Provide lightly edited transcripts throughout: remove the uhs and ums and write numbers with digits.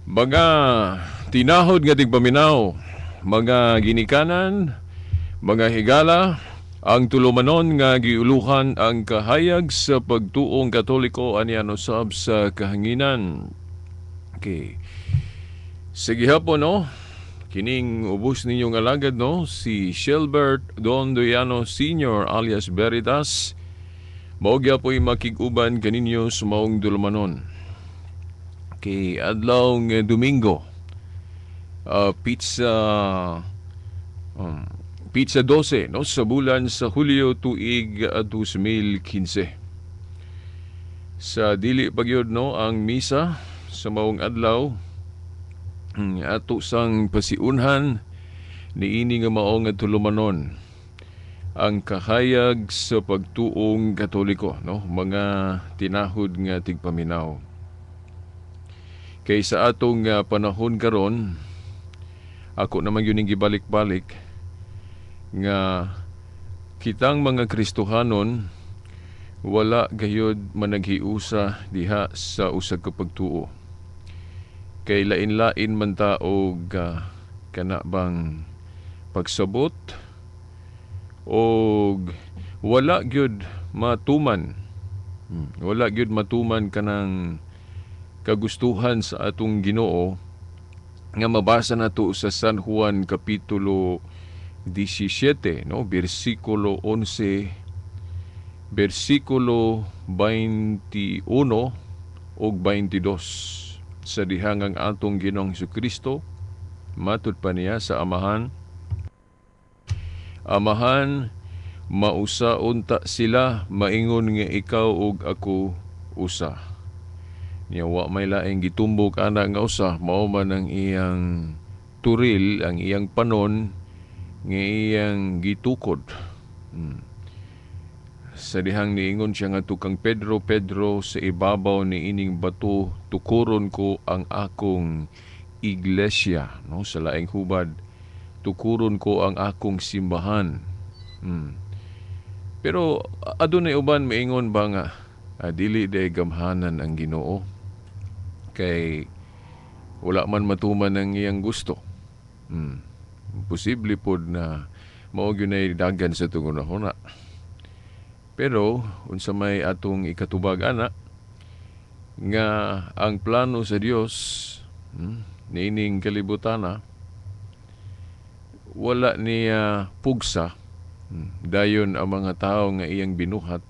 Mga tinahod nga tigpaminaw, mga ginikanan, mga higala, ang tulumanon nga giuluhan ang kahayag sa pagtuong Katoliko anian usab sa kahanginan. Okay. Sige hapon, no? Kining ubos ninyong alagad, no? Si Shelbert Don Doyano Sr. alias Veritas. Mao gyapoy makig-uban kaninyo sa maong dulumanon. Okay, adlaw nga Domingo. Petsa 12, no, sa bulan sa Hulyo, tuig 2015. Sa dili pagyud, no, ang misa sa maong adlaw, ato sang pasiunhan niini nga mao nga tulumanon ang kahayag sa pagtuong Katoliko, no, mga tinahod nga tigpaminaw. Kay sa atong panahon karon, ako naman yun gibalik-balik nga kitang mga Kristohanon wala gayod managhiusa diha sa usa ka pagtuo. Kay lain-lain man ta og kana bang pagsabot og wala gyud matuman. Wala gyud matuman kanang kagustuhan sa atong Ginoo nga mabasa nato sa San Juan kapitulo 17, no, bersikulo 11, bersikulo 21 ug 22, sa dihang ang atong Ginoong Kristo matud pa niya sa Amahan, "Amahan, mausa unta sila maingon nga ikaw ug ako usa." Niya wa may laing gitumbok ana nga usa, mao man ang iyang turil, ang iyang panon nga iyang gitukod. Sa dihang niingon siya nga kang Pedro, "Pedro, sa ibabaw ni ining bato tukuron ko ang akong iglesia," no, sa laing hubad, "tukuron ko ang akong simbahan." Pero adunay uban maingon ba nga dili day gamhanan ang Ginoo kay wala man matuman ang iyang gusto. Posible pod na mao gyud nay dagan sa tungunahuna. Pero unsa may atong ikatubag ana nga ang plano sa Dios niining kalibutana wala niya pugsa dayon ang mga tao nga iyang binuhat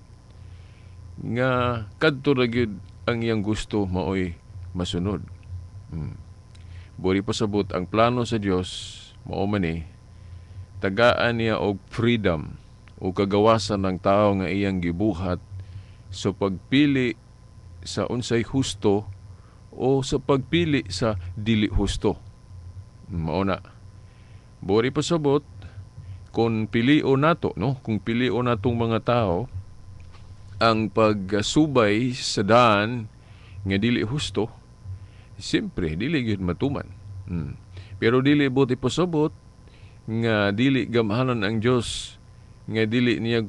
nga kadto ra gyud ang iyang gusto maoy masunod. Buri pasabot ang plano sa Dios mao man ni tagaan niya og freedom o kagawasan ng tao nga iyang gibuhat sa pagpili sa unsay husto o sa pagpili sa dili husto. Mao na. Bori pasabot kung pilio nato, no? Kung pilio natong mga tao ang pagsubay sa daan nga dili husto, siyempre dili gyud matuman. Pero dili buot ipasabot nga dili gamhanan ang Dios nga dili niya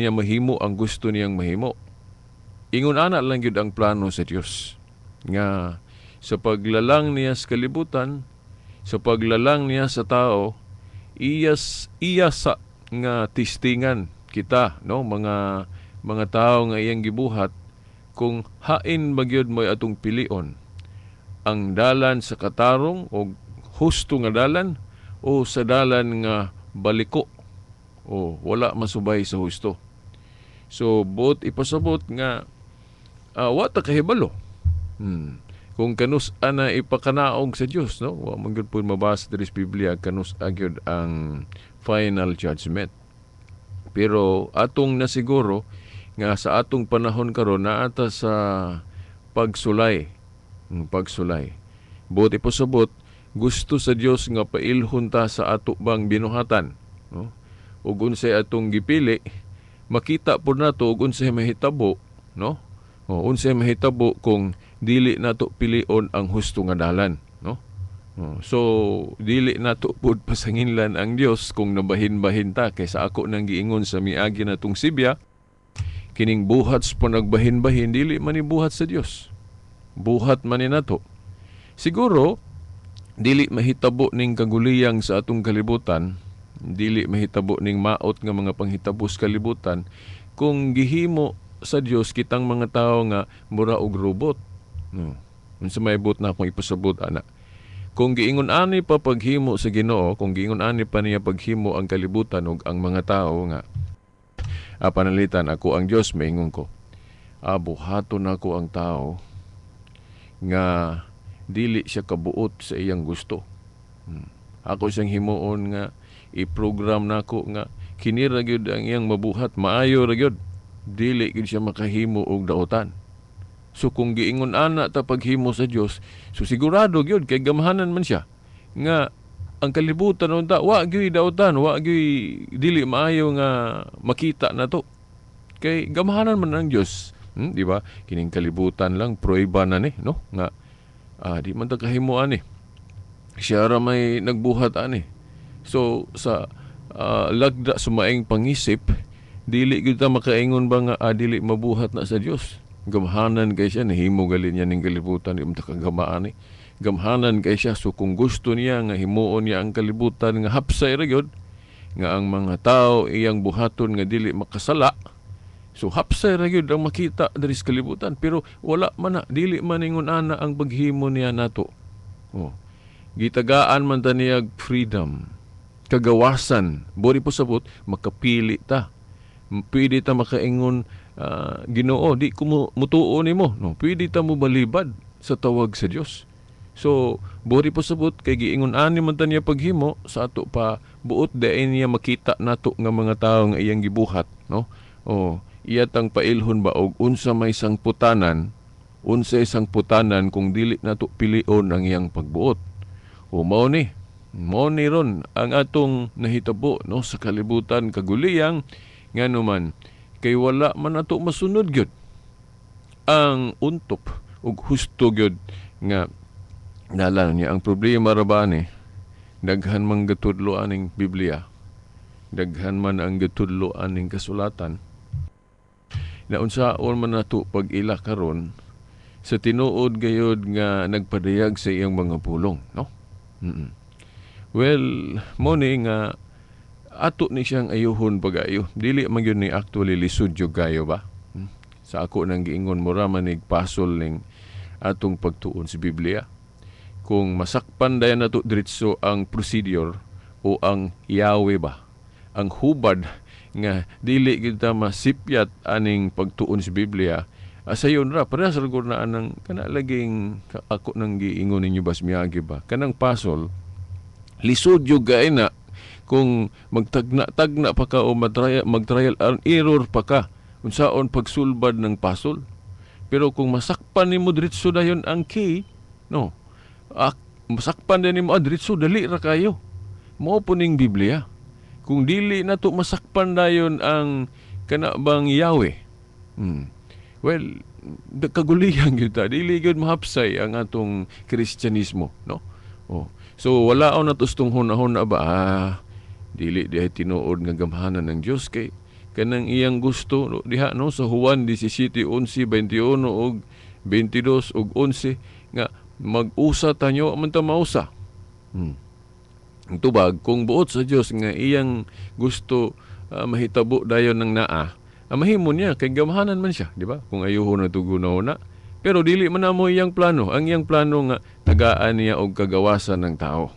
mahimo ang gusto niyang mahimo. Ingon ana lang gyud ang plano sa Dios nga sa paglalang niya sa kalibutan, sa paglalang niya sa tao, iya sa nga tistingan kita, no, mga tao nga iyang gibuhat, kung hain magyud mo'y atong pilion ang dalan sa katarong o husto nga dalan o sa dalan nga baliko o wala masubay sa husto. So buot ipasabot nga wa ta kahibalo kung kanus ana ipakanaog sa Dios, no? Wa man gyud pud mabasa diri sa Biblia kanus gyud ang final judgment. Pero atong nasiguro nga sa atong panahon karon naata sa pagsulay. Pagsulay. Buot ipasabot gusto sa Dios nga pailhon ta sa ato bang binuhatan, no? Ug unsay atong gipili, makita pud nato ug unsay mahitabo, no? O unsay mahitabo kung dili nato pilion ang husto nga dalan, no? O, so dili nato pud pasanginlan ang Dios kung nabahin-bahin ta, kay sa ako nang giingon sa miagi natong Sibya, kining buhat sa panagbahin-bahin dili man ni buhat sa Dios. Buhat man ni nato. Siguro dili mahitabo ning kaguliyang sa atong kalibutan, dili mahitabo ning maot nga mga panghitabo sa kalibutan kung gihimo sa Dios kitang mga tawo nga mura og robot. No. Unsa may buot na akong ipasabot ana? Kung giingon ani pa paghimo sa Ginoo, kung giingon ani pa niya paghimo ang kalibutan ug ang mga tawo nga panalitan, "Ako ang Dios, maingon ko. Buhaton nako ang tao nga dili siya kabuot sa iyang gusto. Ako siyang himuon nga i-program nako nga kini ra gyud ang iyang mabuhat, maayo ra gyud. Dili gyud siya makahimo og daotan." So kung giingon ana ta paghimo sa Dios, so sigurado gyud kay gamhanan man siya nga ang kalibutan unta wa gyud daotan, wa gyud dili maayo nga makita nato. Kay gamhanan man ang Dios. Di ba? Kining kalibutan lang prueba na ni, no? Nga di man ta kahimo ani. Siya ra may nagbuhat ani. So sa lagda sa maing pangisip, dili gyud ta makaingon ba nga dili mabuhat na sa Dios. Gamhanan kay siya, nahimo gali niya ning kalibutan, di man ta kagamaan ni. Gamhanan kay siya, so kung gusto niya nga himuon niya ang kalibutan nga hapsay ra gyud, nga ang mga tao iyang buhaton nga dili makasala, so hapsay ra gyud ang makita diri sa kalibutan. Pero wala man na, dili man ingon ana ang paghimo niya nato. Oh. Gitagaan man ta niya freedom, kagawasan. Bori po sabot, makapili ta. Pwede ta makaingon, "Ginoo, di ko mutuo nimo." No, pwede ta mo balibad sa tawag sa Dios. So, bori po sabot kay giingon ani man ta niya paghimo sa ato pa buot dayon niya makita nato nga mga tawo nga iyang gibuhat, no? Oh, iya tang pailhon ba og unsa may sangputanan, unsay sangputanan kung dili nato pilion ang iyang pagbuot. O mao ni ron ang atong nahitabo, no, sa kalibutan kaguliyang, nganuman kay wala man nato masunod gyud ang untop ug husto gyud nga nala niya. Ang problema ra ba ni, daghan man gatudlo aning Biblia, daghan man ang gatudlo aning kasulatan, na unsaon man nato pag-ila karon sa tinuod gayod nga nagpadayag sa iyang mga pulong, no? Well, mo ni nga ato ni siyang ayuhon pag-ayo. Dili man gyud ni actually lisod jud kayo ba? Sa ako nang giingon, mura man nig puzzle ning atong pagtuon sa Biblia. Kung masakpan dayon nato diretso ang procedure o ang Yahweh ba, ang hubad nga dili kita masipyat aning pagtuon sa Biblia, sayon ra parehas ra gud na anang kana laging ako nang giingon ninyo bas miagi ba, kanang puzzle, lisod jud kay na kung magtagna-tagna pa ka o mag-trial and error pa ka unsaon pagsulbad ng puzzle. Pero kung masakpan nimo diretso dayon ang key, no, masakpan din nimo diretso, dali ra kayo. Mao po ning Biblia. Kung dili na to masakpan dayon ang kana bang Yahweh, well, kagulihan gyud ta, dili gyud mahapsay ang atong Kristyanismo, no? Oh. So wala na tustong hunahuna ba, dili dihay tinuod nga gamhanan ng Dios kay kanang iyang gusto, no, diha, no, sa Juan 17:11, 21 og 22 og 11 nga mag-usa tanyo man ta mausa. Ang tubag kung buot sa Dios nga iyang gusto mahitabo dayon ng naa, mahimo niya kay gamhanan man siya, di ba? Kung ayuho na tugunahuna. Pero dili man namo iyang plano. Ang iyang plano nga tagaan niya og kagawasan ng tao.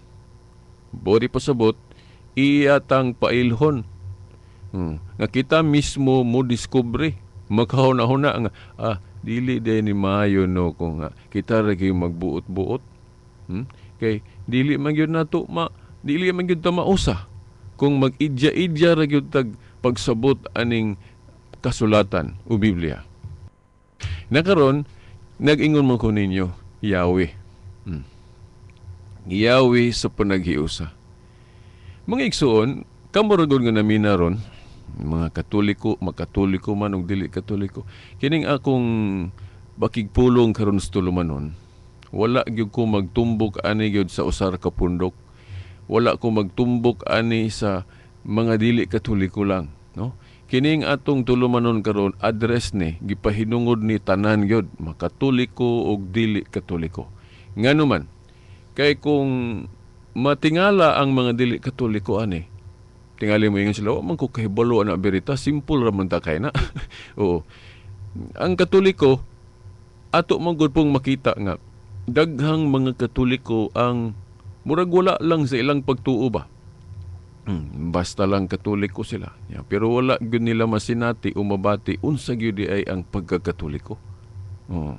Bori pasabot, iya tang pailhon. Nga kita mismo mo diskubre, makahuna-huna nga dili din ni maayo, no, kung kita ra gyud magbuot-buot. Kay dili man gyud nato ma dili man gyud ta mausa kung mag-idya-idya ra gyud tag pagsabot aning kasulatan o Biblia. Nakaron nag-ingon man ko ninyo, Yahweh. Yahweh sa panaghiusa. Mga igsuon, kamo ra gud nga namina ron, mga Katoliko, makatoliko man ug dili Katoliko. Kining akong bakigpulong karon sa tulumanon, wala gyud ko magtumbok ani gyud sa usa ka pundok. Wala ko magtumbok ani sa mga dili Katoliko lang, no? Kining atong tulumanon karon, address ni gipahinungod ni tanan gyud, makatoliko ug dili Katoliko. Ngano man, kay kung matingala ang mga dili Katoliko ani, tingali mo ingon sila, "Wa man ko kahibalo ana berita, simple ra man ta kay na." Oo. Ang Katoliko, ato man gud pong makita nga daghang mga Katoliko ang murag wala lang sa ilang pagtuo ba. Basta lang Katoliko sila. Yeah, pero wala gyud nila masinati o mabati unsa gyud di ay ang pagkakatoliko. Oo.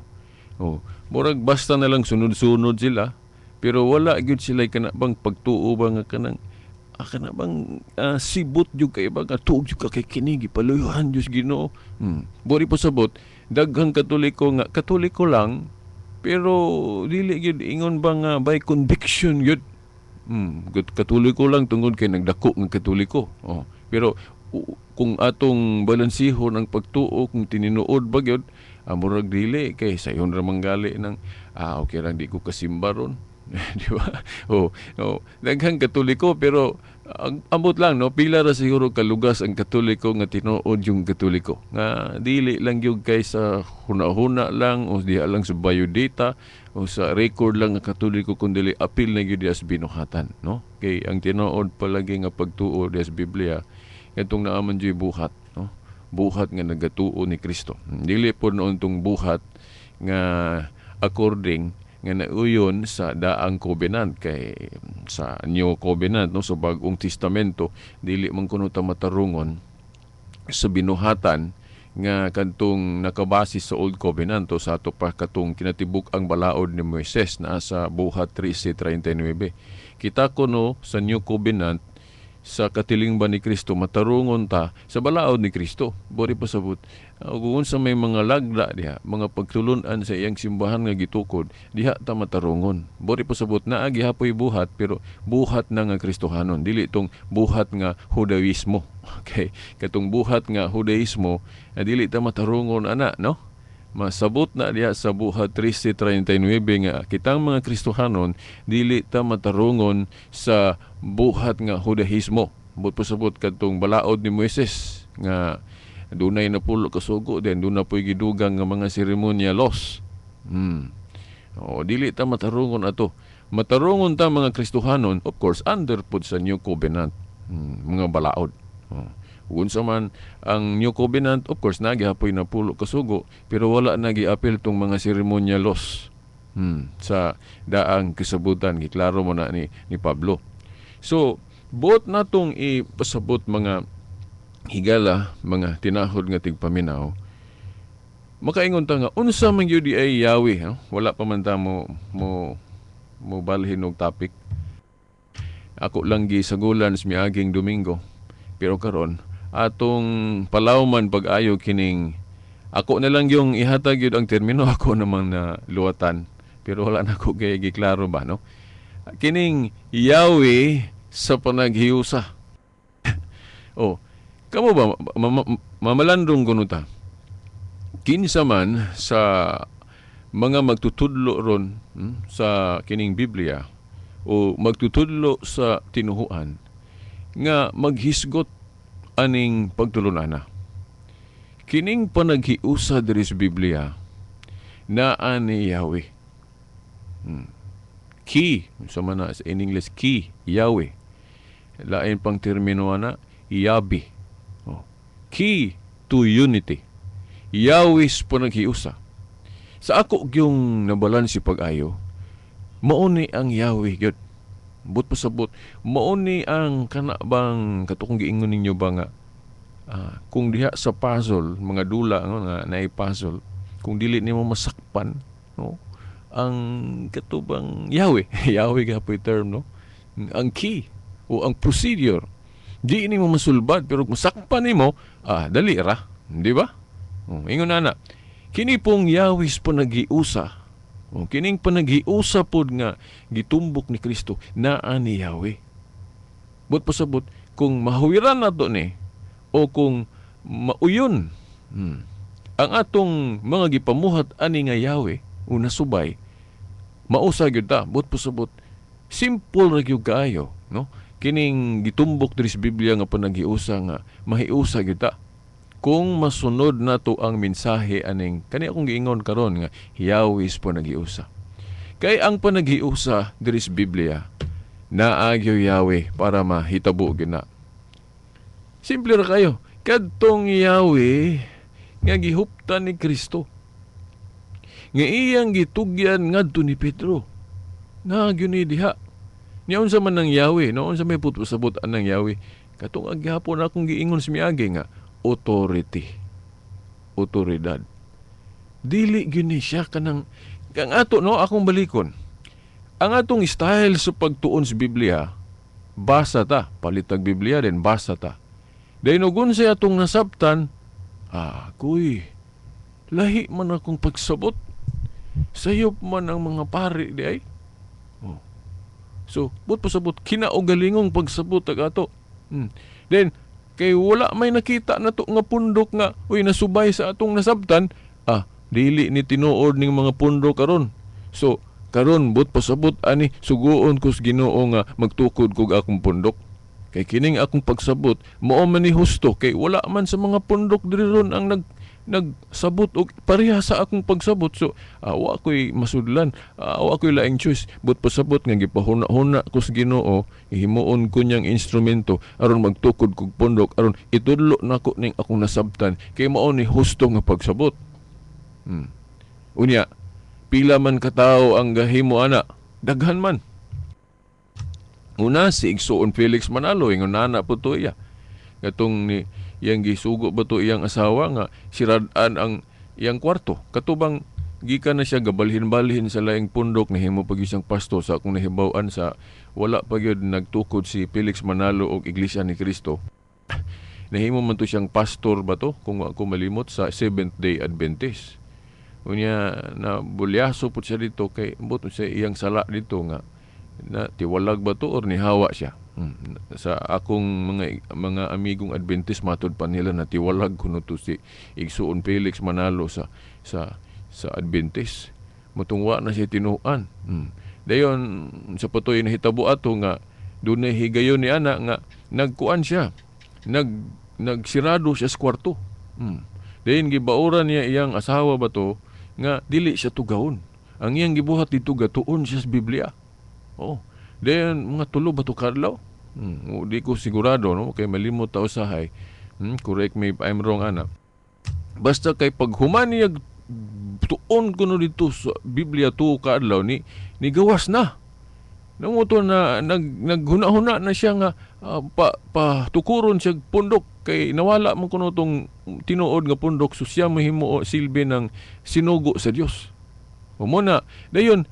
Oh. Murag basta na lang sunod-sunod sila, pero wala gyud sila kana bang pagtuo ba nga kanang kana bang sibot gyud kay ba nga tuog gyud ka kay kini gipaluyuhan Dios Ginoo. Bori pasabot, daghang Katoliko nga Katoliko lang pero dili gyud ingon ba nga by conviction gyud. Katoliko lang tungod kay nagdako nga Katoliko. Oh. Pero kung atong balansihon ang pagtuo, kung tininuod ba gyud, murag dili kay sayon ra manggali ng okay lang di ko kasimba ron. Di ba? Oh, daghang Katoliko pero ang ambot lang, no, pila ra siguro kalugas ang Katoliko nga tinuod yung Katoliko. Nga dili lang gyud kay sa huna-huna lang o diha lang sa biodata o sa record lang nga Katoliko, kun dili apil na gyud sa binuhatan, no? Kay ang tinuod palagi nga pagtuo diha sa Biblia katong naa man juy buhat, no? Buhat nga nagatuo ni Kristo. Dili po noon tong buhat nga according nga nauyon sa daang covenant, kay sa New Covenant, no, sa Bagong Testamento, dili man kuno ta matarungon sa binuhatan nga kadtong nakabase sa Old Covenant o sa ato pa katong kinatibuk ang balaod ni Moises naa sa Buhat 13:39. Kita kuno sa New Covenant, sa katilingban ni Kristo, matarungon ta sa balaod ni Kristo. Bori pasabot, kung unsa may mga lagda diha, mga pagtulun-an sa iyang simbahan nga gitukod, diha ta matarungon. Bori pasabot, naa gihapoy buhat, pero buhat na nga Kristohanon, dili tong buhat nga Hudaismo. Okay, katong buhat nga Hudaismo, dili ta matarungon ana, no? Masabot na diha sa Buhat 13:39 nga kitang mga Kristohanon dili ta matarungon sa buhat nga Hudaismo. But pasabot kadtong balaod ni Moises nga dunay 10 ka sugo, then duna po'y gidugang nga mga seremonya laws. O, dili ta matarungon ato. Matarungon ta mga Kristohanon, of course, under pud sa New Covenant, mga balaod. Oh. Unsa man ang New Covenant, of course, nagihapoy 10 ka sugo, pero wala na giapil tong mga seremonya laws sa daang kasabutan, giklaro mo na ni Pablo. So, buot natong ipasabot, mga higala, mga tinahod nga tigpaminaw, makaingon ta nga unsa man gyud ay Yahweh, no? Wala pa man ta mo balhin og topic. Ako lang gisagulan sa miaging Domingo. Pero karon atong palawman pag-ayo kining ako na lang yung ihatag yun ang termino, ako namang na luwatan, pero wala na ko kay giklaro ba, no? Kining Yahweh sa panaghiusa. Oh, kamo ba mamalandong kuno ta, kinsa man sa mga magtutudlo ron sa kining Biblia o magtutudlo sa tinuhuan nga maghisgot aning pagtulunana. Kining panaghiusa diri sa Biblia naa ni Yahweh. Key, sa man na in English, key, Yahweh. Lain pang termino ana, Yabi. Oh. Key to unity. Yahweh's panaghiusa. Sa ako gyung nabalansi pag-ayo, mao ni ang Yahweh gyud. But pasabot, mao ni ang kana bang kato kung giingon ninyo ba nga kung diha sa puzzle, mga dula, no, nga naay puzzle, kung dili nimo masakpan, no, ang katubang Yahweh, Yahweh gapoy term, no, ang key o ang procedure, di nimo masulbad, pero kung sakpan nimo, dali ra, di ba? Oh, ingon na kini pong Yahweh panaghiusa. O, kining panaghiusa pod nga gitumbok ni Kristo naa ni Yahweh. But pasabot, kung mahuwiran nato ni o kung mauyon ang atong mga gipamuhat ani nga Yahweh o nasubay, mausa gyud ta. But pasabot, simple ra gyud kaayo, no? Kining gitumbok diri sa Biblia nga panaghiusa nga mahiusa gyud ta kung masunod nato ang mensahe aning kani akong giingon karon nga Yahweh po naghiusa. Kay ang panaghiusa diri sa Biblia, naa gyoy Yahweh para mahitabo gina. Simple ra kayo. Kadtong Yahweh nga gihuptan ni Kristo, nga iyang gitugyan ngadto ni Pedro. Naa gyud ni diha. Nya unsa man ang Yahweh, no? Unsa may pasabot anang Yahweh? Katong agyapon akong giingon sa miagi nga authority. Otoridad. Dili gyud ni siya kanang kang ato, no, akong balikon. Ang atong style sa pagtuon sa Biblia, basa ta, palitag Biblia din basa ta. Dayon ug unsay atong nasabtan, kuy, lahi man akong pagsabot. Sayop man ang mga pari di ay. Oh. So, but pasabot, kinaugalingong pagsabot ag ato. Then, kay wala may nakita na to nga pundok nga, uy, nasubay sa atong nasabtan, dili ni tinuod ning mga pundok karon. So, karon but pasabot ani, suguon ko sa Ginoo nga magtukod kog akong pundok. Kay kining akong pagsabot, mao man ni husto kay wala man sa mga pundok diri ron ang nagsabot og pareha sa akong pagsabot. So, wa ko'y masudlan, wa ko'y laing choice. But pasabot nga gipahuna-huna ko sa Ginoo, himuon ko niyang instrumento aron magtukod kog pundok, aron itudlo nako ning akong nasabtan kay mao ni husto nga pagsabot. Unya, pila man katawo ang gahimo ana? Daghan man. Una, si Igsoon Felix Manalo, ingon nana po to iya. Katong ni iyang gisugo ba to iyang asawa nga sirad-an ang iyang kwarto. Katubang gikan na siya gabalhin-balhin sa laing pundok, nahimo pag isang pasto sa akong nahibaw-an sa wala pa gyud nagtukod si Felix Manalo og Iglesia ni Cristo. Nahimo man to siyang pastor ba to, kung ako malimot, sa Seventh Day Adventist. Unya na bulyaso po siya dito kay ambot sa iyang sala dito nga na tiwalag ba to or nihawa siya. Sa akong mga amigong Adventist, matud pa nila na tiwalag kuno to si Igsoon Felix Manalo sa Adventist. Mutungwa na siya tinuan. Dayon sa patuloy nahitabo ato nga dunay higayon ni ana nga nagkuan siya. Nagsirado siya sa kwarto. Dayon gibauran niya iyang asawa ba to nga dili siya tugawon. Ang iyang gibuhat dito, gatuon siya sa Biblia. Oh. Dayon mga tulo ba to kadlaw? Di ko sigurado, no, kay malimot ta usahay. Correct me if I'm wrong ana. Basta kay paghuman niya tuon kuno dito sa Biblia tuo ka adlaw ni gawas na. Nanguto na naghuna-huna na siya nga pa tukuron siya pundok kay nawala man kuno tong tinuod nga pundok, so siya mahimo silbi ng sinugo sa Dios. Mo na dayon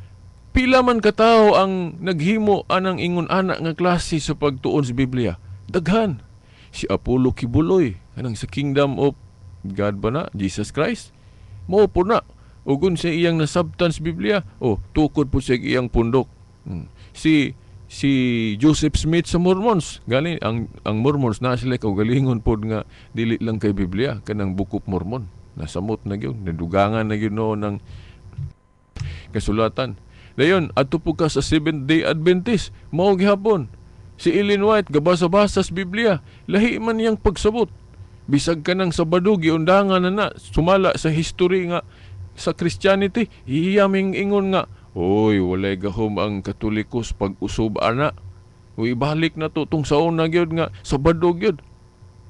pila man katawo ang naghimo anang ingon ana nga klase sa pagtuon sa Biblia. Daghan. Si Apollo Quiboloy kanang sa Kingdom of God ba na, Jesus Christ. Mao po na. Ugon sa iyang nasabtan sa Biblia, oh, tukod po siya iyang pundok. Si Joseph Smith sa Mormons, gani ang Mormons na sila kaugalingon pod nga dili lang kay Biblia, kanang Book of Mormon. Nasamot na gyud, nadugangan na gyud no ng kasulatan. Dayon adto po ka sa Seventh Day Adventist, mao gihapon. Si Ellen White gabasa-basa sa Biblia, lahi man niyang pagsabot. Bisag kanang Sabado giundangan na na sumala sa history nga sa Christianity, iyaming ingon nga, oy, walay gahom ang Katolikos pag-usob ana. Uy, ibalik na to tung saon na gyud nga Sabado gyud.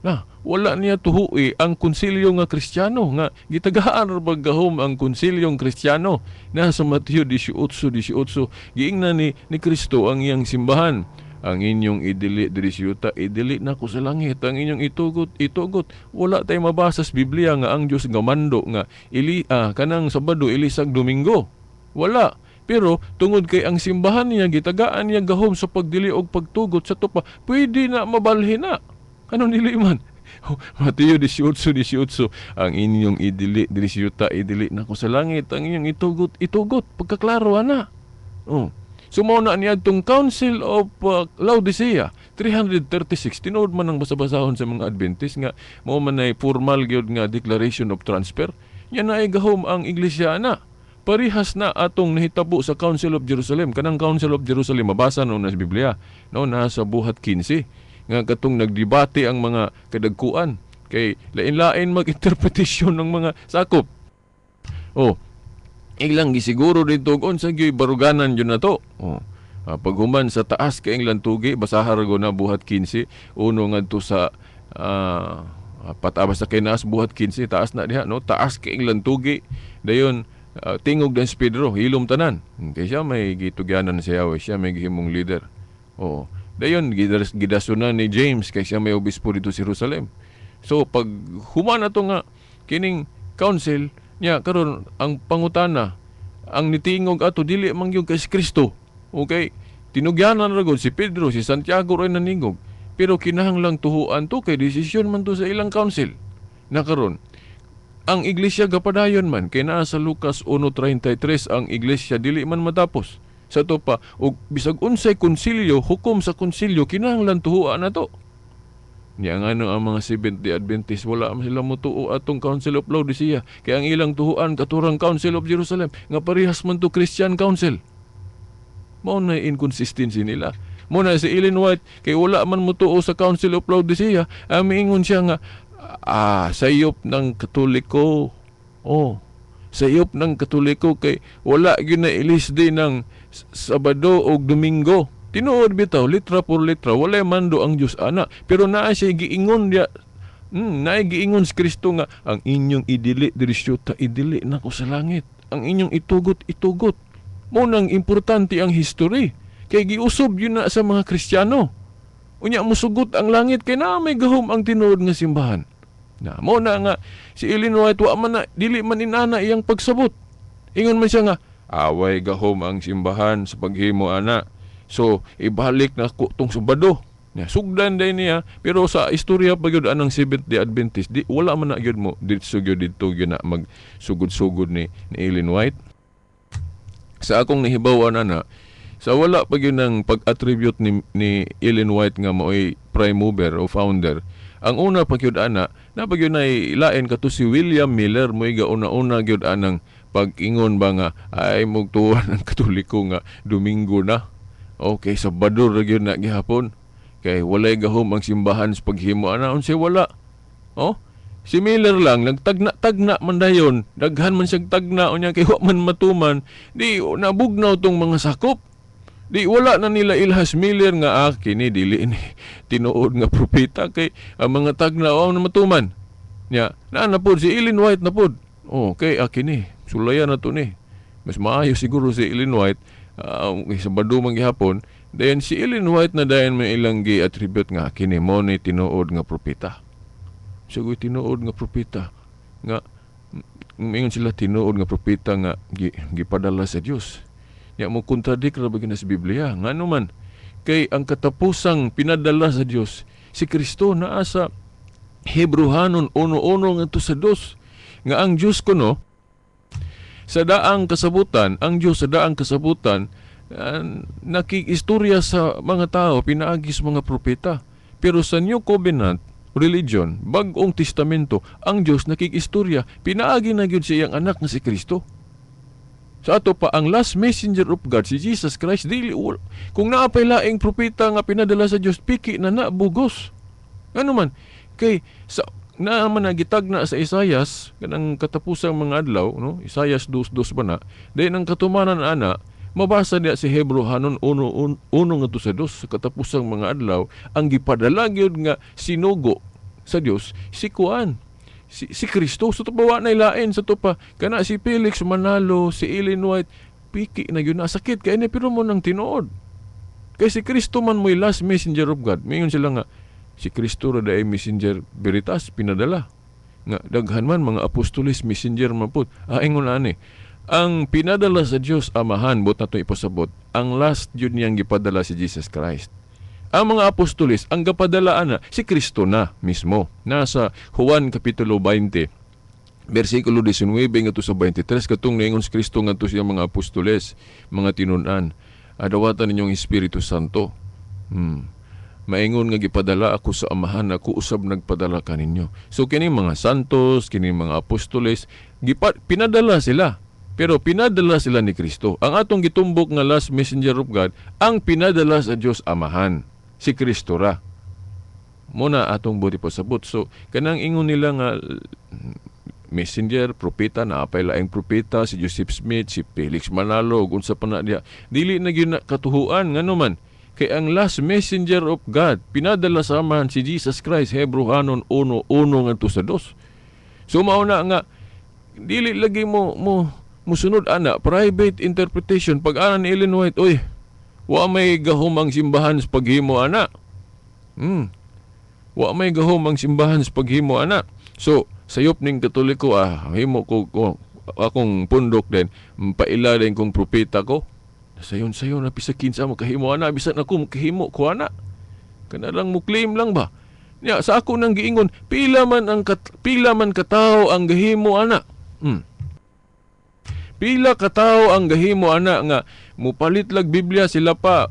Na, wala niya tuhui ang konsilyo nga Kristiyano nga gitagaan ra bag gahom ang konsilyong Kristiyano. Na sa Mateo 18:18 giingnan ni Kristo ang iyang simbahan. Ang inyong idili diri sa yuta, idili nako sa langit. Ang inyong itugot, itugot. Wala tay mabasa sa Biblia nga ang Dios nga mando nga ili kanang Sabado ilisag Domingo. Wala. Pero tungod kay ang simbahan niya gitagaan niya gahom sa pagdili og pagtugot sa tupa, pwede na mabalhin na. Kanon dili man. Mateo 18:18, ang inyong idili diri sa yuta, idili nako sa langit. Ang inyong itugot, itugot. Pagkaklaro ana. Oh. So mao na niya itong Council of Laodicea 336, tinuod man ang basa-basahon sa mga Adventist nga mao man ay formal gyud nga declaration of transfer. Nya naay gahom ang iglesia ana. Parihas na atong nahitabo sa Council of Jerusalem. Kanang Council of Jerusalem mabasa no na sa Biblia, no, nasa Buhat 15 nga katong nagdebate ang mga kadagkuan kay lain-lain mag-interpretasyon ng mga sakop. Oh. Ilang gisiguro dito unsa gyud baruganan jud na to. Oh. Paghuman sa taas kay lantugi, basaha ra na Buhat 15:1 ngadto sa patabas sa kinaas, Buhat 15, taas na diha, no, taas kay lantugi. Dayon tingog dan si Pedro, hilom tanan kay siya may gitugyanan siya, siya may gihimong leader. Oh, dayon gidasunan ni James kay siya may obispo dito sa Jerusalem. So pag human ato nga kining council niya karon, ang pangutana, ang nitingog ato dili man gyud kay Kristo. Okay, tinugyanan ra gud si Pedro, si Santiago ray naningog. Pero kinahanglang tuhuan to kay desisyon man to sa ilang council. Na karon, ang iglesia gapadayon man kay naa sa Lucas 1:33, ang iglesia dili man matapos. Sa to pa, og bisag unsay konsilyo, hukom sa konsilyo kinahanglan tuhuan na to. Niya ngano ang mga Seventh-day Adventist wala man sila motuo atong Council of Laodicea kay ang ilang tuhuan katurang Council of Jerusalem nga parehas man to Christian Council. Mao na inconsistency nila. Mo na si Ellen White kay wala man motuo sa Council of Laodicea, miingon siya nga sayop ng Katoliko. Oh, sayop ng Katoliko kay wala gyud na ilis din ng Sabado o Domingo. Tinuod bitaw, litra por litra, wala mando ang Dios ana. Pero naa siya giingon diya, naa giingon si Kristo nga ang inyong idili diri sa idili nako sa langit. Ang inyong itugot, itugot. Mo nang importante ang history. Kay giusob yun na sa mga Kristiyano. Unya musugot ang langit kay naa may gahom ang tinuod nga simbahan. Na mo na nga si Ellen White wa man na dili man inana iyang pagsabot. Ingon man siya nga away gahom ang simbahan sa paghimo ana. So ibalik na ko tong Sabado. Ya, sugdan day niya, pero sa istorya pa gyud anang Seventh-day Adventist di wala man na gyud mo didto gyud didto gyud na magsugod-sugod ni Ellen White. Sa akong nahibaw-an ana, sa wala pa gyud ng pag-attribute ni Ellen White nga maoy prime mover o founder. Ang una pa gyud ana, na pa gyud nay lain kato si William Miller mo'y gauna-una gyud anang pag-ingon ba nga ay mugtuan ang Katoliko nga Domingo na. Okay, Sabado ra gyud na gihapon. Kay walay gahom ang simbahan sa paghimo ana, unsay wala. Oh, si Miller lang nagtagna-tagna man dayon, daghan man siyang tagna unya kay wa man matuman, di nabugnaw tong mga sakop. Di wala na nila ilhas Miller nga kini dili ni tinuod nga propeta kay ang mga tagna wa na matuman. Nya, naa na pod si Ellen White na pod. Oh, kay kini sulayan na to ni. Mas maayo siguro si Ellen White Sabado man gihapon. Dayon si Ellen White na dayon may ilang gi-attribute nga kini mo ni tinuod nga propeta. Sigoy tinuod nga propeta nga mingon sila tinuod nga propeta nga gipadala sa Dios. Nya mo contradict ra ba gyud sa Biblia? Ngano man kay ang katapusang pinadala sa Dios si Kristo naa sa Hebreohanon 1:1 ngadto sa 2 nga ang Dios kuno sa daang kasabutan, ang Dios sa daang kasabutan nakikistorya sa mga tao pinaagi sa mga propeta. Pero sa New Covenant religion, Bagong Testamento, ang Dios nakikistorya pinaagi na gyud sa iyang anak nga si Kristo. Sa ato pa ang last messenger of God si Jesus Christ, dili kung naapay laing propeta nga pinadala sa Dios piki na na bugos. Ano man kay sa naa man nagitagna sa Isayas kanang katapusang mga adlaw, no, Isayas 2:2 ba na, dayon ang katumanan ana mabasa niya si Hebreohanon 1:1 ngadto sa 2, sa katapusang mga adlaw ang gipadala gyud nga sinugo sa Dios si kuan si Kristo. Sa to pa wa na ilain sa to pa kana si Felix Manalo, si Ellen White piki na gyud na sakit kay ni pero mo nang tinuod kay si Kristo man mo'y last messenger of God. Mingon sila nga si Kristo ra daay messenger veritas pinadala nga daghan man mga apostoles messenger man pud. Ingon ani ang pinadala sa Dios Amahan, bot nato ipasabot ang last yun niyang gipadala si Jesus Christ. Ang mga apostoles ang gapadala ana si Kristo na mismo. Nasa Juan kapitulo 20 bersikulo 19 ngadto sa 23 katong niingon si Kristo ngadto sa iyang mga apostoles, mga tinun-an, adawatan ninyong Espiritu Santo. Maingon nga gipadala ako sa Amahan, ako usab nagpadala kaninyo. So kini mga santos, kini mga apostoles, pinadala sila. Pero pinadala sila ni Kristo. Ang atong gitumbok nga last messenger of God, ang pinadala sa Dios Amahan, si Kristo ra. Muna atong buti pasabot. So kanang ingon nila nga messenger, propeta, naapay laing propeta, si Joseph Smith, si Felix Manalo, ug unsa pa na diha. Dili na gyud na katuhuan. Ngano man? Kay ang last messenger of God pinadala sa Amahan, si Jesus Christ, Hebreohanon 1:1 ngadto sa 2. So mao na nga dili lagi mo musunod ana private interpretation. Pag ana ni Ellen White, oy, wa may gahom ang simbahan sa paghimo ana. Wa may gahom ang simbahan sa paghimo ana. So sayop ning Katoliko, himo ko akong pundok din, paila din kong propeta ko. Sayon-sayon na bisa kinsa makahimo ana, bisan ako makahimo ko ana. Kana lang mo claim lang ba? Nya sa ako nang giingon, pila man katawo ang gahimo ana. Pila katawo ang gahimo ana nga mupalit lag Biblia, sila pa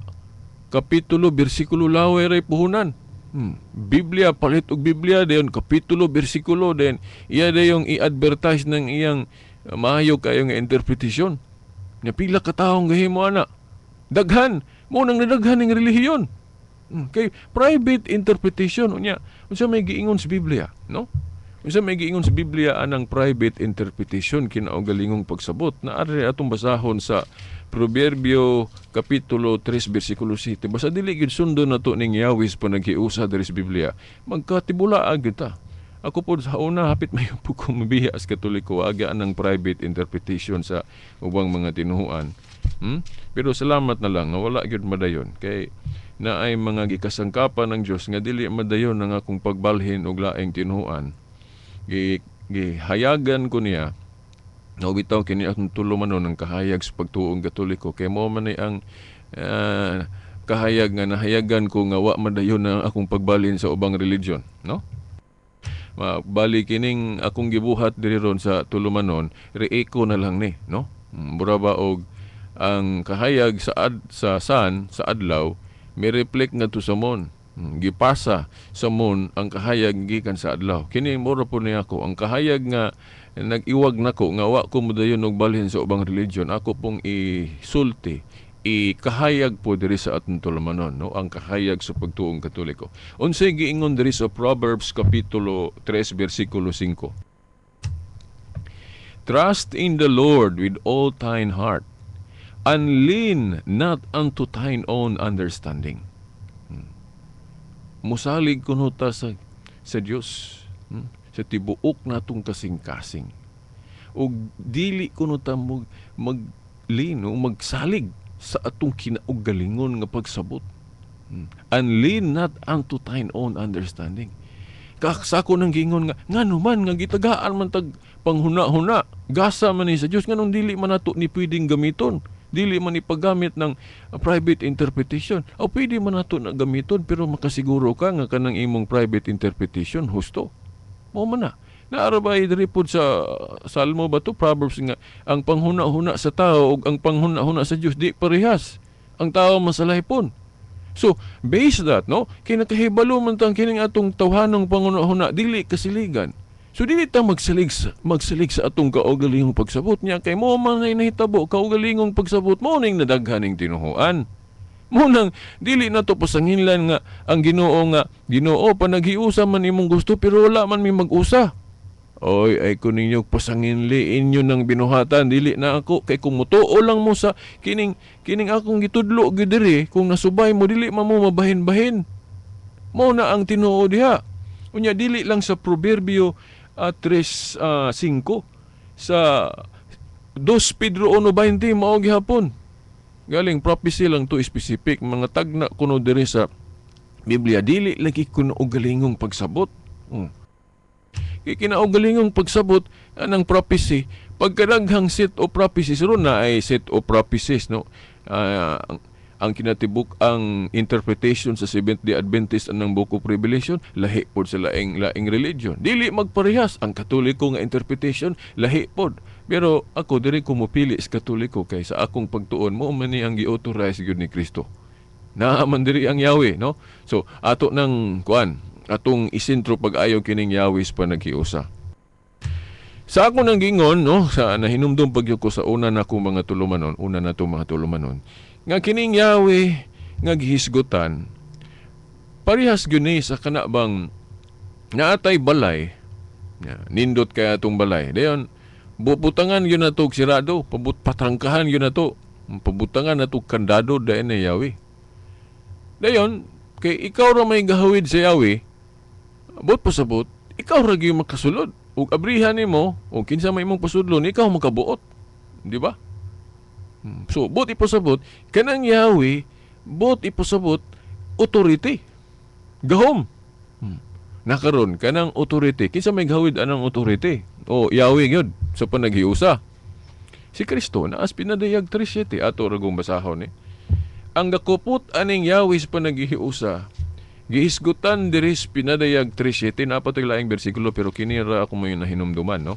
kapitulo bersikulo laway ray puhunan. Biblia, palit og Biblia dayon, kapitulo bersikulo, then iya dayong i-advertise ng iyang maayo kayo nga interpretasyon. Nya pila ka tawo ang gahimo ana. Daghan mo nang nadaghan ning relihiyon. Kay private interpretation. Unya unsa may giingon sa Biblia, no? Unsa may giingon sa Biblia anang private interpretation, kinaugalingong pagsabot? Na ari atong basahon sa Proverbio kapitulo 3 bersikulo 7. Basta dili gyud sundon nato ning Yahweh panaghiusa diri sa Biblia, magkatibula gyud ta. Ako po sa una, hapit may po ko mabiya as Katoliko, aga ang private interpretation sa ubang mga tinuhuan. Pero salamat na lang nga wala gyud madayon, kay naay mga gikasangkapan ng Dios nga dili madayon ang akong pagbalhin og laing tinuhuan. Gihayagan ko niya na bitaw kini akong tulumanon ang kahayag sa pagtuong Katoliko, kay mo man ang kahayag nga nahayagan ko nga wa madayon ang akong pagbalhin sa ubang religion, no? Bali kining akong gibuhat diri ron sa tulumanon, re-echo na lang ni, no? Mura ba og ang kahayag sa sun, sa adlaw, may reflect ngadto sa moon. Gipasa sa moon ang kahayag gikan sa adlaw. Kini mura po niya ako ang kahayag nga nag-iwag nako nga wa ko modayon og balhin sa ubang religion, ako pong isulti, ikahayag po diri sa atong tulumanon, no? Ang kahayag sa pagtuong Katoliko. Unsay giingon diri sa Proverbs kapitulo 3 bersikulo 5? Trust in the Lord with all thine heart, and lean not unto thine own understanding. Musalig kuno ta sa Dios, sa tibuok natong kasing-kasing. Ug dili kuno ta mag-lean o magsalig sa atong kinaugalingon nga pagsabot. And lean not unto thine own understanding. Kaksako ng gingon nga, ngano man nga gitagaan man tag panghuna-huna, gasa man ni sa Dios, nganong dili man nato ni pwedeng gamiton, dili man ipagamit ng private interpretation. O pwede man nato na gamiton, pero makasiguro ka nga kanang imong private interpretation husto. Mao man na. Naara ba diri pod sa Salmo ba to, Proverbs, nga ang panghuna-huna sa tao ug ang panghuna-huna sa Dios di parehas. Ang tao masalahipon. So, base that, no? Kay nakahibalo man tang kining atong tawhanong panghuna-huna dili kasiligan. So dili ta magsalig sa atong kaugalingong pagsabot niya, kay mo man ay nahitabo kaugalingong pagsabot mo ning nadaghan ning tinuhuan. Mo nang dili na to pasanginlan nga ang Ginoo nga Ginoo panaghiusa man imong gusto pero wala man mi mag-usa. Oy, ay ko ninyo pasanginli inyo ng binuhatan, dili na ako, kay kung mutuo lang mo sa kining kining akong gitudlo gyud diri, kung nasubay mo dili man mo mabahin-bahin. Mao na ang tinuod diha. Unya dili lang sa Proverbio 3:5, sa 2 Pedro 1:20 mao gihapon. Galing prophecy lang to, specific mga tagna kuno diri sa Biblia, dili lagi kuno og galingong pagsabot. Kay kinaugalingong pagsabot anang prophecy, pagkadaghang set of prophecies ron na ay set of prophecies, no? Ang kinatibuk ang interpretation sa Seventh-day Adventist anang Book of Revelation lahi pod sa laing laing religion. Dili magparehas ang Katoliko nga interpretation, lahi pod. Pero ako diri ko mopili sa Katoliko kay sa akong pagtuon mo man ni ang gi-authorize gyud ni Kristo. Naa man diri ang Yahweh, no? So ato nang kuan, atong isentro pag-ayo kining Yahweh sa panaghiusa. Sa ako nang gingon, no, sa nahinumdum pag ko sa una na akong mga tulumanon, una na mga tulumanon, nga kining Yahweh nga gihisgutan, parehas gyud ni sa kana bang naatay balay, Ya, nindot kay atong balay. Dayon bubutangan gyud nato og sirado, pabut patrangkahan gyud nato. Pabutangan nato kandado dayon na yawi. Dayon kay ikaw ra may gahawid sa yawi, buot pasabot, ikaw ra gyud makasulod. Ug abrihan nimo o kinsa may imong pasudlon, ikaw makabuot. Di ba? So, buot ipasabot, kanang yawi, buot ipasabot, authority. Gahom. Nakaron kanang authority, kinsa may gahawid anang authority? O yawi gyud sa panaghiusa. Si Kristo naas Pinadayag 3:7, ato ra gong basahon ni. Ang gakupot aning yawi sa panaghiusa, gihisgutan diri sa Pinadayag 3:7, naa pa laing bersikulo pero kini ra ako may nahinumduman, no?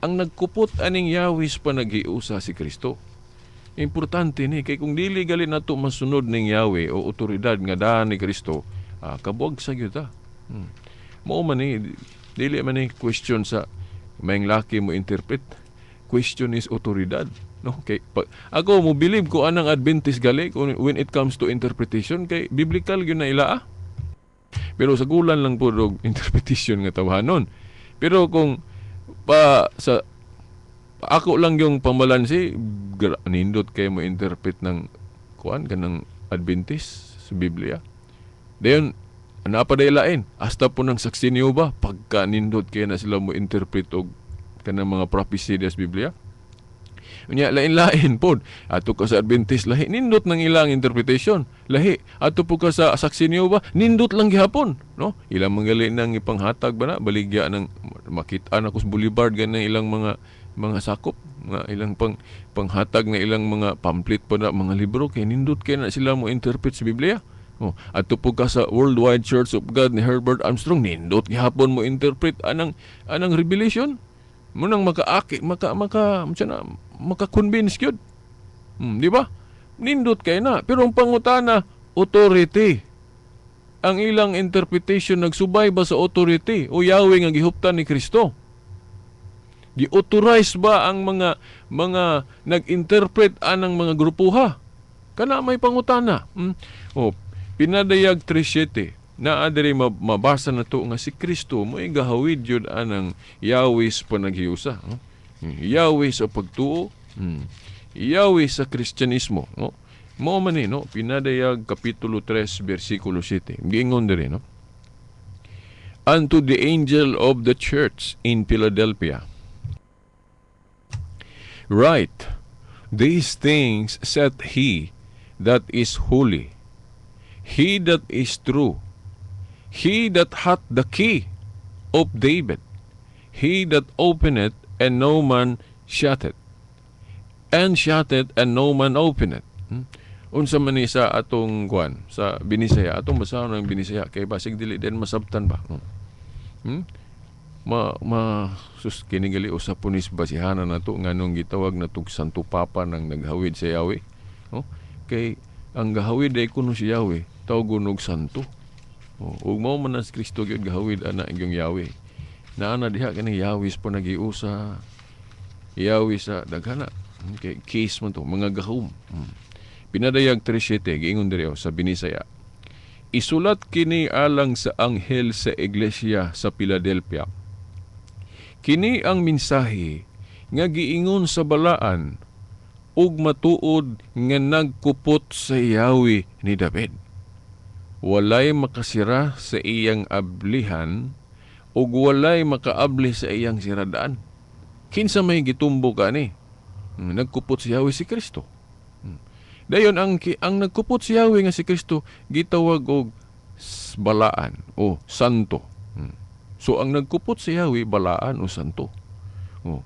Ang nagkupot aning yawi sa panaghiusa si Kristo. Importante ni kay kung dili gali nato masunod ning Yahweh o otoridad nga daan ni Kristo, kabuag sa gyud ta. Mao man ni, dili man ni question sa may laki mo interpret. Question is otoridad. No, kay pa, ako mo believe ko anang Adventist gali when it comes to interpretation kay biblical gyud na ila ah. Pero sa gulan lang po og interpretation nga tawhanon. Pero kung pa sa ako lang yung pamalansi, nindot kayo mo interpret ng kuan kanang Adventist sa Biblia. Dayon ana pa lain hasta po ng saksi niyo ba pagka nindot kayo na sila mo interpret og kanang mga prophecy sa Biblia. Unya lain-lain pod. Ato ka sa Adventist, lahi nindot ng ilang interpretation. Lahi ato po ka sa saksi niyo ba nindot lang gihapon, no? Ilang mga nang ipanghatag ba na baligya ng makita na ko sa Boulevard ganang ilang mga sakop nga ilang panghatag na ilang mga pamphlet pa na mga libro kay nindot kay na sila mo interpret sa Biblia. Oh, ato po ka sa Worldwide Church of God ni Herbert Armstrong, nindot gihapon mo interpret anang Revelation. Munang makaaki maka maka na maka-convince gyud. Di ba? Nindot kay na, pero ang pangutana, authority. Ang ilang interpretation nagsubay ba sa authority o Yahweh nga gihuptan ni Kristo? Gi-authorize ba ang mga nag-interpret anang mga grupuha? Kana may pangutana. Oh, Pinadayag 3:7 na adiri mabasa na to nga si Kristo mo gahawid yun anang Yahweh sa panaghiusa, no? Yahweh sa pagtuo, Yahweh sa Kristyanismo, no? Mao man ni, no? Pinadayag kapitulo 3 bersikulo 7. Giingon diri, no? Unto the angel of the church in Philadelphia, write, these things saith he that is holy, he that is true, he that hath the key of David, he that openeth and no man shutteth, and shutteth and no man openeth. Unsa man ni sa atong kuan sa Binisaya, atong basahon ng Binisaya kay basig dili din masabtan ba. Ma ma sus kini gali usa punis basihanan nato nganong gitawag natog Santo Papa nang naghawid sa Yahweh, no? Kay ang gahawid ay kuno si Yahweh, tawgon og santo. Oh, ug mao man si Kristo gyud gahawid ana yung Yahweh. Naa na diha kani Yahweh sa panagiusa. Yahweh sa daghana. Okay, case man to, mga gahom. Pinadayag 3:7 giingon diri sa Binisaya. Isulat kini alang sa anghel sa iglesia sa Philadelphia. Kini ang mensahe nga giingon sa balaan ug matuod nga nagkupot sa Yahweh ni David. Walay makasira sa iyang ablihan ug walay makaabli sa iyang siradaan. Kinsa may gitumbo kani? Nagkupot si Yahweh si Kristo. Dayon ang nagkupot si Yahweh nga si Kristo gitawag og balaan o santo. So ang nagkupot si Yahweh balaan o santo. Oh.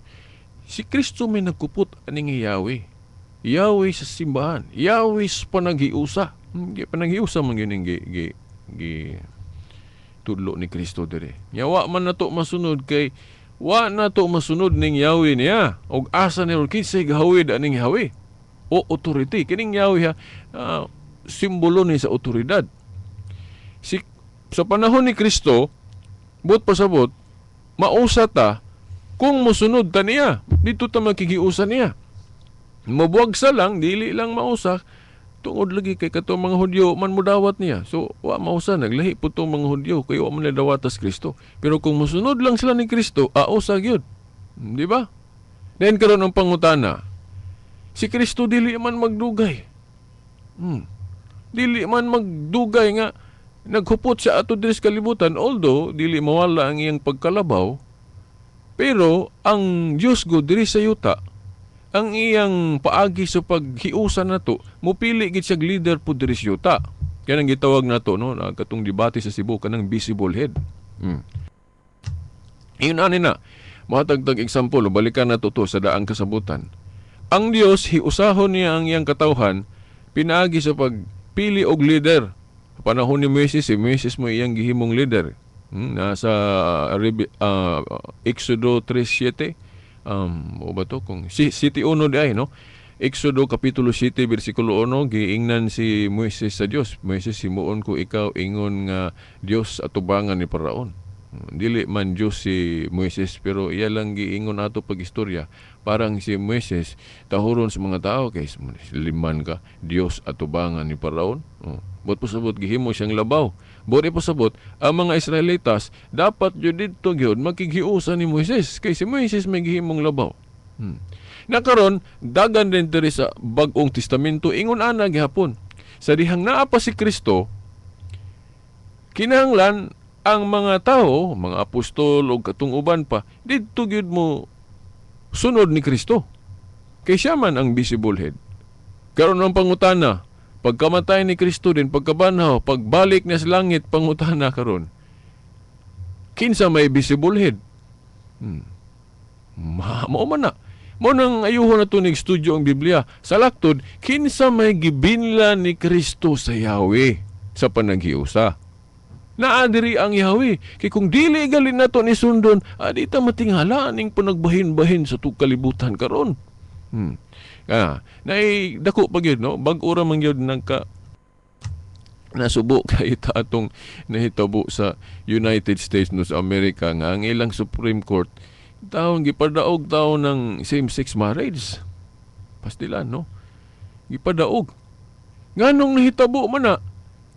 Si Kristo may nagkupot aning Yahweh. Yahweh sa simbahan, Yahweh sa panaghiusa. Panaghiusa man gyud ning gi tudlo ni Kristo dire. Nya wa man nato masunod kay wa nato masunod ning Yahweh niya. Og asa ni kinsay gahawid aning Yahweh o authority kining Yahweh ha, simbolo ni sa otoridad. Si sa panahon ni Kristo, buot pasabot, mausa ta kung mosunod ta niya. Dito ta makikiusa niya. Mabuwag sa lang, dili lang mausa Tungod lagi kay katong mga Hudyo man mudawat niya. So wa mausa, naglahi po tong mga Hudyo kay wa man nila dawatas Kristo. Pero kung mosunod lang sila ni Kristo, aosa gyud. Di ba? Then karon ang pangutana, si Kristo dili man magdugay. Dili man magdugay nga naghupot siya ato diri sa kalibutan, although dili mawala ang iyang pagkalabaw, pero ang Dios go diri sa yuta, ang iyang paagi sa paghiusa nato, mupili gid siya leader po diri sa yuta. Kanang gitawag nato, no, na katong debate sa Cebu, kanang visible head. Iyon ani na. Mohatag example, balikan nato to sa daang kasabutan. Ang Dios hiusahon niya ang iyang katawhan pinaagi sa pagpili og leader. Panahon ni Moises, si Moises mo iyang gihimong leader. Nasa Exodo 3:7. O ba to kung si City 1 di ay, no? Exodo kapitulo 7 bersikulo 1, giingnan si Moises sa Dios. "Moises, himuon ko ikaw ingon nga Dios atubangan ni Paraon." Dili man Dios si Moises, pero iya lang giingon ato pag istorya. Parang si Moises tahuron sa mga tao kay liman ka Dios atubangan ni Paraon. Oh. Buot pasabot gihimo siyang labaw. Buot ipasabot ang mga Israelitas dapat jud didto gyud makighiusa ni Moises kay si Moises may gihimong labaw. Nakaron dagan din diri sa Bag-ong Testamento, ingon ana gihapon. Sa dihang naa pa si Kristo, kinahanglan ang mga tao, mga apostol o katong uban pa, didto gyud mo sunod ni Kristo. Kay siya man ang visible head. Karon ang pangutana, pagkamatay ni Kristo din, pagkabanhaw, pagbalik niya sa langit, pangutana karon, kinsa may visible head? Mao man na. Mo nang ayuho na to nig studio ang Biblia. Sa laktod, kinsa may gibinla ni Kristo sa Yahweh sa panaghiusa? Naa diri ang Yahweh. Kay kung dili gali nato ni sundon, adi ta matinghala aning panagbahin-bahin sa tug kalibutan karon. Nay dako pa gyud, no, bag-o ra man gyud nagka nasubo kay ta atong nahitabo sa United States, no, sa Amerika, nga ang ilang Supreme Court taon gipadaog taon ng same-sex marriage. Pastilan, no? Gipadaog. Nganong nahitabo man na?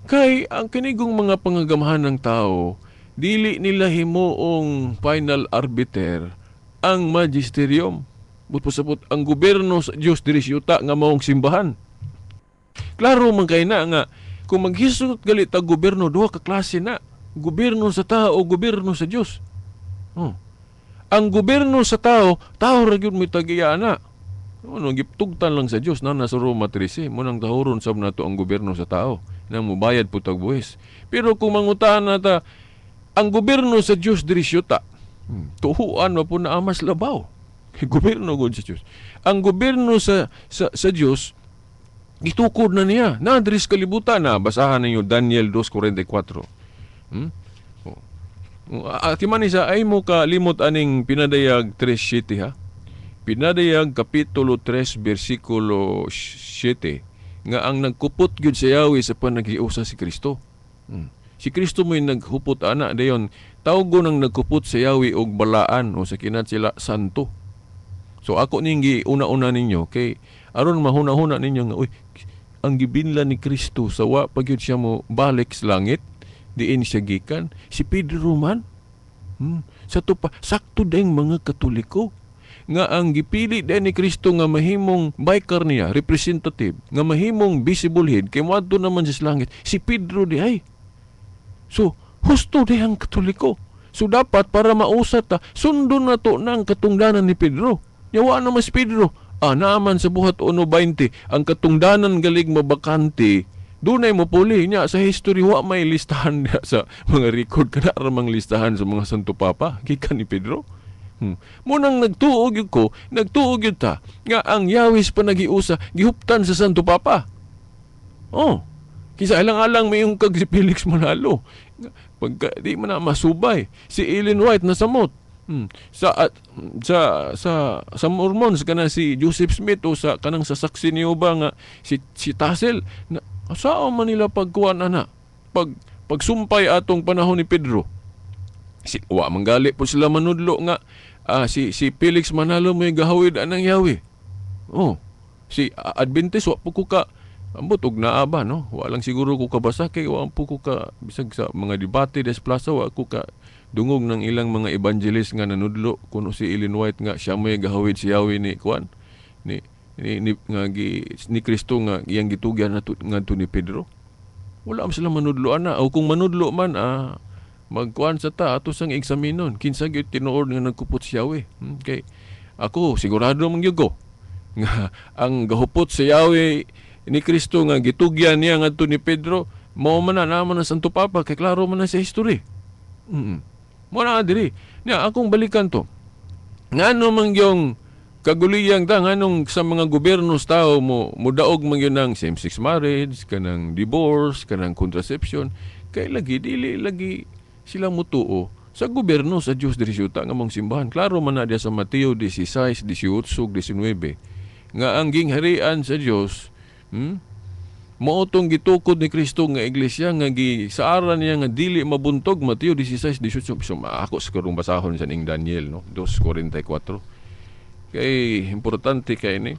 Kay ang kinigong mga pangagamahan ng tao, dili nila himuong final arbiter ang magisterium. But pasabot ang gobyerno sa Dios diri sa yuta nga maong simbahan. Klaro man kay na nga kung maghisgot gali ta gobyerno, duha ka klase na. Gobyerno sa tao o gobyerno sa Dios. Oh. Ang gobyerno sa tao, tao ra gyud mo'y tagiya na. Ano, giptugtan lang sa Dios na nasa Roma 13, mo nang tahuron sab nato ang gobyerno sa tao nang mubayad po tag buwis. Pero kung mangutaan na ta ang gobyerno sa Dios diri sa yuta, tuhuan ma po na mas labaw. Gobyerno gud sa Dios. Ang gobyerno sa Dios gitukod na niya. Na diri sa kalibutan na basahan ninyo Daniel 2:44. Oh. Ati man isa ay mo ka limot aning Pinadayag 3:7 ha. Pinadayag kapitulo 3 bersikulo 7 nga ang nagkupot gyud sa Yahweh sa panaghiusa si Kristo. Si Kristo mo'y naghupot ana dayon tawgo nang nagkupot sa Yahweh og balaan o sa kinat sila santo. So ako ning una-una ninyo kay aron mahuna-huna ninyo nga uy, ang gibinla ni Kristo sa wa pa gyud siya mo balik sa langit diin siya gikan si Pedro man. Sa to pa sakto ding mga Katoliko nga ang gipili din ni Kristo nga mahimong biker niya, representative, nga mahimong visible head kay moadto naman siya sa langit si Pedro di ay. So husto di ang Katoliko. So dapat para mausa ta, sundon na to ng katungdanan ni Pedro. Yawa naman si Pedro. Naaman sa Buhat 1:20, ang katungdanan galig mabakante, dunay mo puli niya sa history wa may listahan niya sa mga record kana ramang listahan sa mga Santo Papa gikan ni Pedro. Munang nagtuo gyud ko, nagtuo gyud ta nga ang Yahweh panaghiusa gihuptan sa Santo Papa. Oh, kinsa alang-alang may yung kag si Felix Manalo. Pagka di man na masubay si Ellen White na samot. Sa at, sa Mormons kana si Joseph Smith o sa kanang sa saksi niyo ba nga si Tassel na saan man nila pagkuan ana pagsumpay atong panahon ni Pedro. Si wa manggali po sila manudlo nga si Felix Manalo may gahawid anang Yahweh. Oh, si Adventist wa po ko ka Ambot og naa ba, no? Wa lang siguro ko kabasa kay wa po ko ka bisag sa mga debate des plaza, wa ko ka dungog ng ilang mga evangelist nga nanudlo kuno si Ellen White nga siya may gahawid si Yahweh ni kuan ni nga gi, ni Kristo nga iyang gitugyan nato ngadto ni Pedro. Wala man sila manudlo ana, o kung manudlo man, magkuan sa ta ato sang eksaminon kinsa gyud tinuod nga nagkupot si Yahweh. Kay ako sigurado man gyud ko nga ang gahupot si Yahweh ni Kristo nga gitugyan niya ngadto ni Pedro mao man na naman ang Santo Papa kay klaro man na sa history. Mo na diri. Nya akong balikan to. Ngano man yung kaguliyang ta, nganong sa mga gobyerno sa tao mo mudaog man gyud ng same-sex marriage, kanang divorce, kanang contraception, kay lagi dili lagi sila mutuo sa gobyerno sa Dios diri syuta nga mong simbahan. Klaro man na diya sa Mateo 16, 18, 19 nga ang gingharian sa Dios, mao tong gitukod ni Kristo nga iglesia nga gisaaran niya nga dili mabuntog, Mateo 16:18. So, ako sa karong basahon sa ning Daniel, no, 2:44, kay importante kay ni.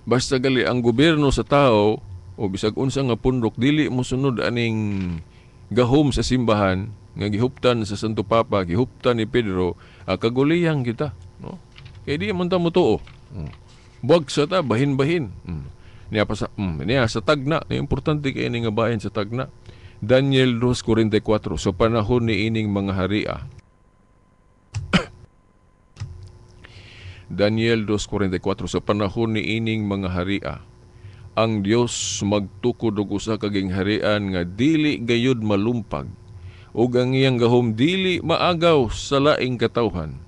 Basta gali ang gobyerno sa tao o bisag unsa nga pundok dili mosunod aning gahom sa simbahan nga gihuptan sa Santo Papa, gihuptan ni Pedro, kaguliyang kita, no? Kay di man ta motuo. Buwag sa ta bahin-bahin. Niya pa sa niya sa tagna, importante kay ini nga bahin sa tagna. Daniel 2:44, sa panahon ni ining mga haria. Daniel 2:44, sa panahon ni ining mga haria, ang Dios magtukod og usa ka gingharian nga dili gayud malumpag ug ang iyang gahom dili maagaw sa laing katawhan.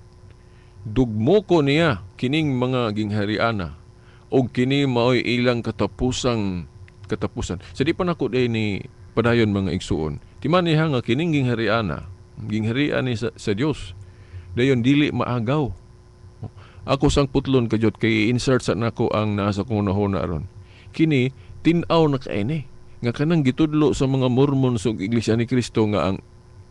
Dugmoko niya kining mga ginghariana ug kini maoy ilang katapusan. Sa di pa nako ni padayon, mga igsuon. Timan niya nga kining ginghariana, gingharian ni sa Dios. Dayon dili maagaw. Ako sang putlon kadyot kay insert sa nako ang nasa kong nahuna aron. Kini tin-aw na kaini nga kanang gitudlo sa mga Mormons ug Iglesia ni Kristo nga ang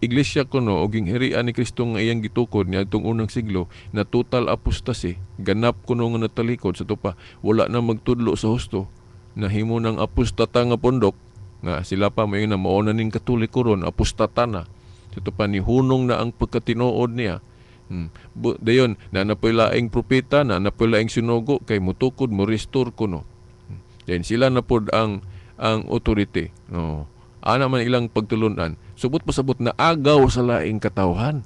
Iglesia kuno o gingharian ni Kristo nga iyang gitukod niadtong unang siglo na total apostasy, ganap kuno nga natalikod sa tupa, wala na magtudlo sa husto, nahimo ng apostata nga pundok nga sila pa may na mauna ning Katoliko ron, apostata na sa tupa, ni hunong na ang pagkatinuod niya. Dayon na napoy laing propeta, na napoy laing sinugo kay mutukod mo restore kuno. Then sila na pod ang authority. No. Ana man ilang pagtulunan. Subot pasabot na agaw sa laing katawhan.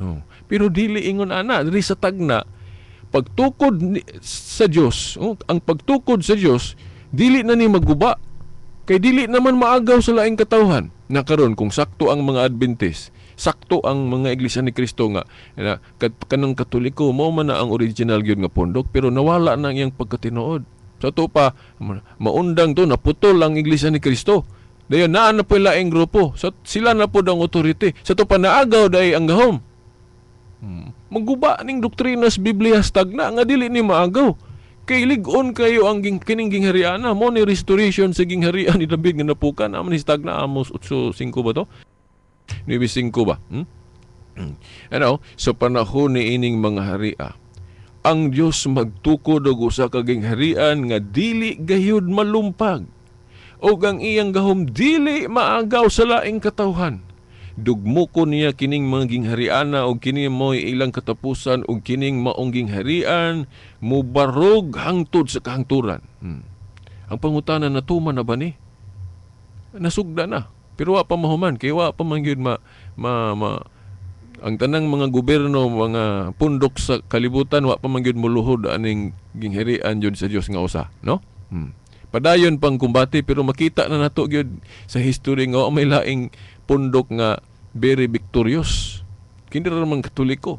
No. Pero dili ingon ana diri sa tagna, pagtukod sa Dios, oh, ang pagtukod sa Dios dili na ni magguba. Kay dili naman maagaw sa laing katawhan. Na karon kung sakto ang mga Adventist, sakto ang mga Iglesia ni Kristo nga na, kanang Katoliko mao man na ang original gyud nga pundok, pero nawala na ang iyang pagkatinuod. Sa to pa maundang to, naputol ang Iglesia ni Kristo. Dayon naa na po laing grupo. So, sila na po ang authority. Sa to pa naagaw day ang gahom. Maguba ning doktrina sa Biblia stagna nga dili ni maagaw. Kay lig-on kayo ang kining ginghariana mo ni restoration sa gingharian ni David nga napukan amo ni stagna. Amos 8:5 ba to? 9:5 ba? Ano, sa panahon ni ining mga haria, ang Dios magtukod og usa ka gingharian nga dili gayud malumpag ug ang iyang gahom dili maagaw sa laing katawhan. Dugmoko niya kining mga ginghariana og kini mo'y ilang katapusan ug kining maong gingharian mubarog hangtod sa kahangturan. Ang pangutana, natuman na ba ni? Nasugda na. Pero wa pa mahuman kay wa pa man gyud ma, ma, ma ang tanang mga gobyerno, mga pundok sa kalibutan, wa pa man gyud moluhod aning gingharian jud sa Dios nga usa, no? Padayon pang kumbate, pero makita na nato gyud sa history nga may laing pundok nga very victorious. Kini ra man Katoliko.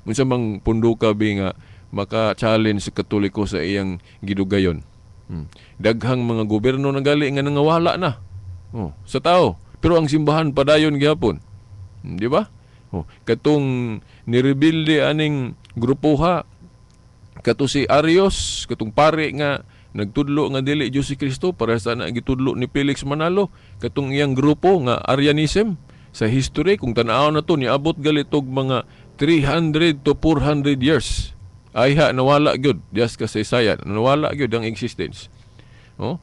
Unsa mang pundoka bi nga maka-challenge sa Katoliko sa iyang gidugayon? Daghang mga gobyerno na gali nga nangawala na. Oh, sa tao. Pero ang simbahan padayon gihapon. Di ba? Oh, katong nirebilde aning grupoha, kato si Arius, katong pare nga nagtudlo nga dili Dios si Kristo, para sa na gitudlo ni Felix Manalo, katong iyang grupo nga Arianism sa history, kung tan-aw na to, niabot galitog mga 300 to 400 years. Ayha nawala gyud dias kasaysayan, nawala gyud ang existence. Oh?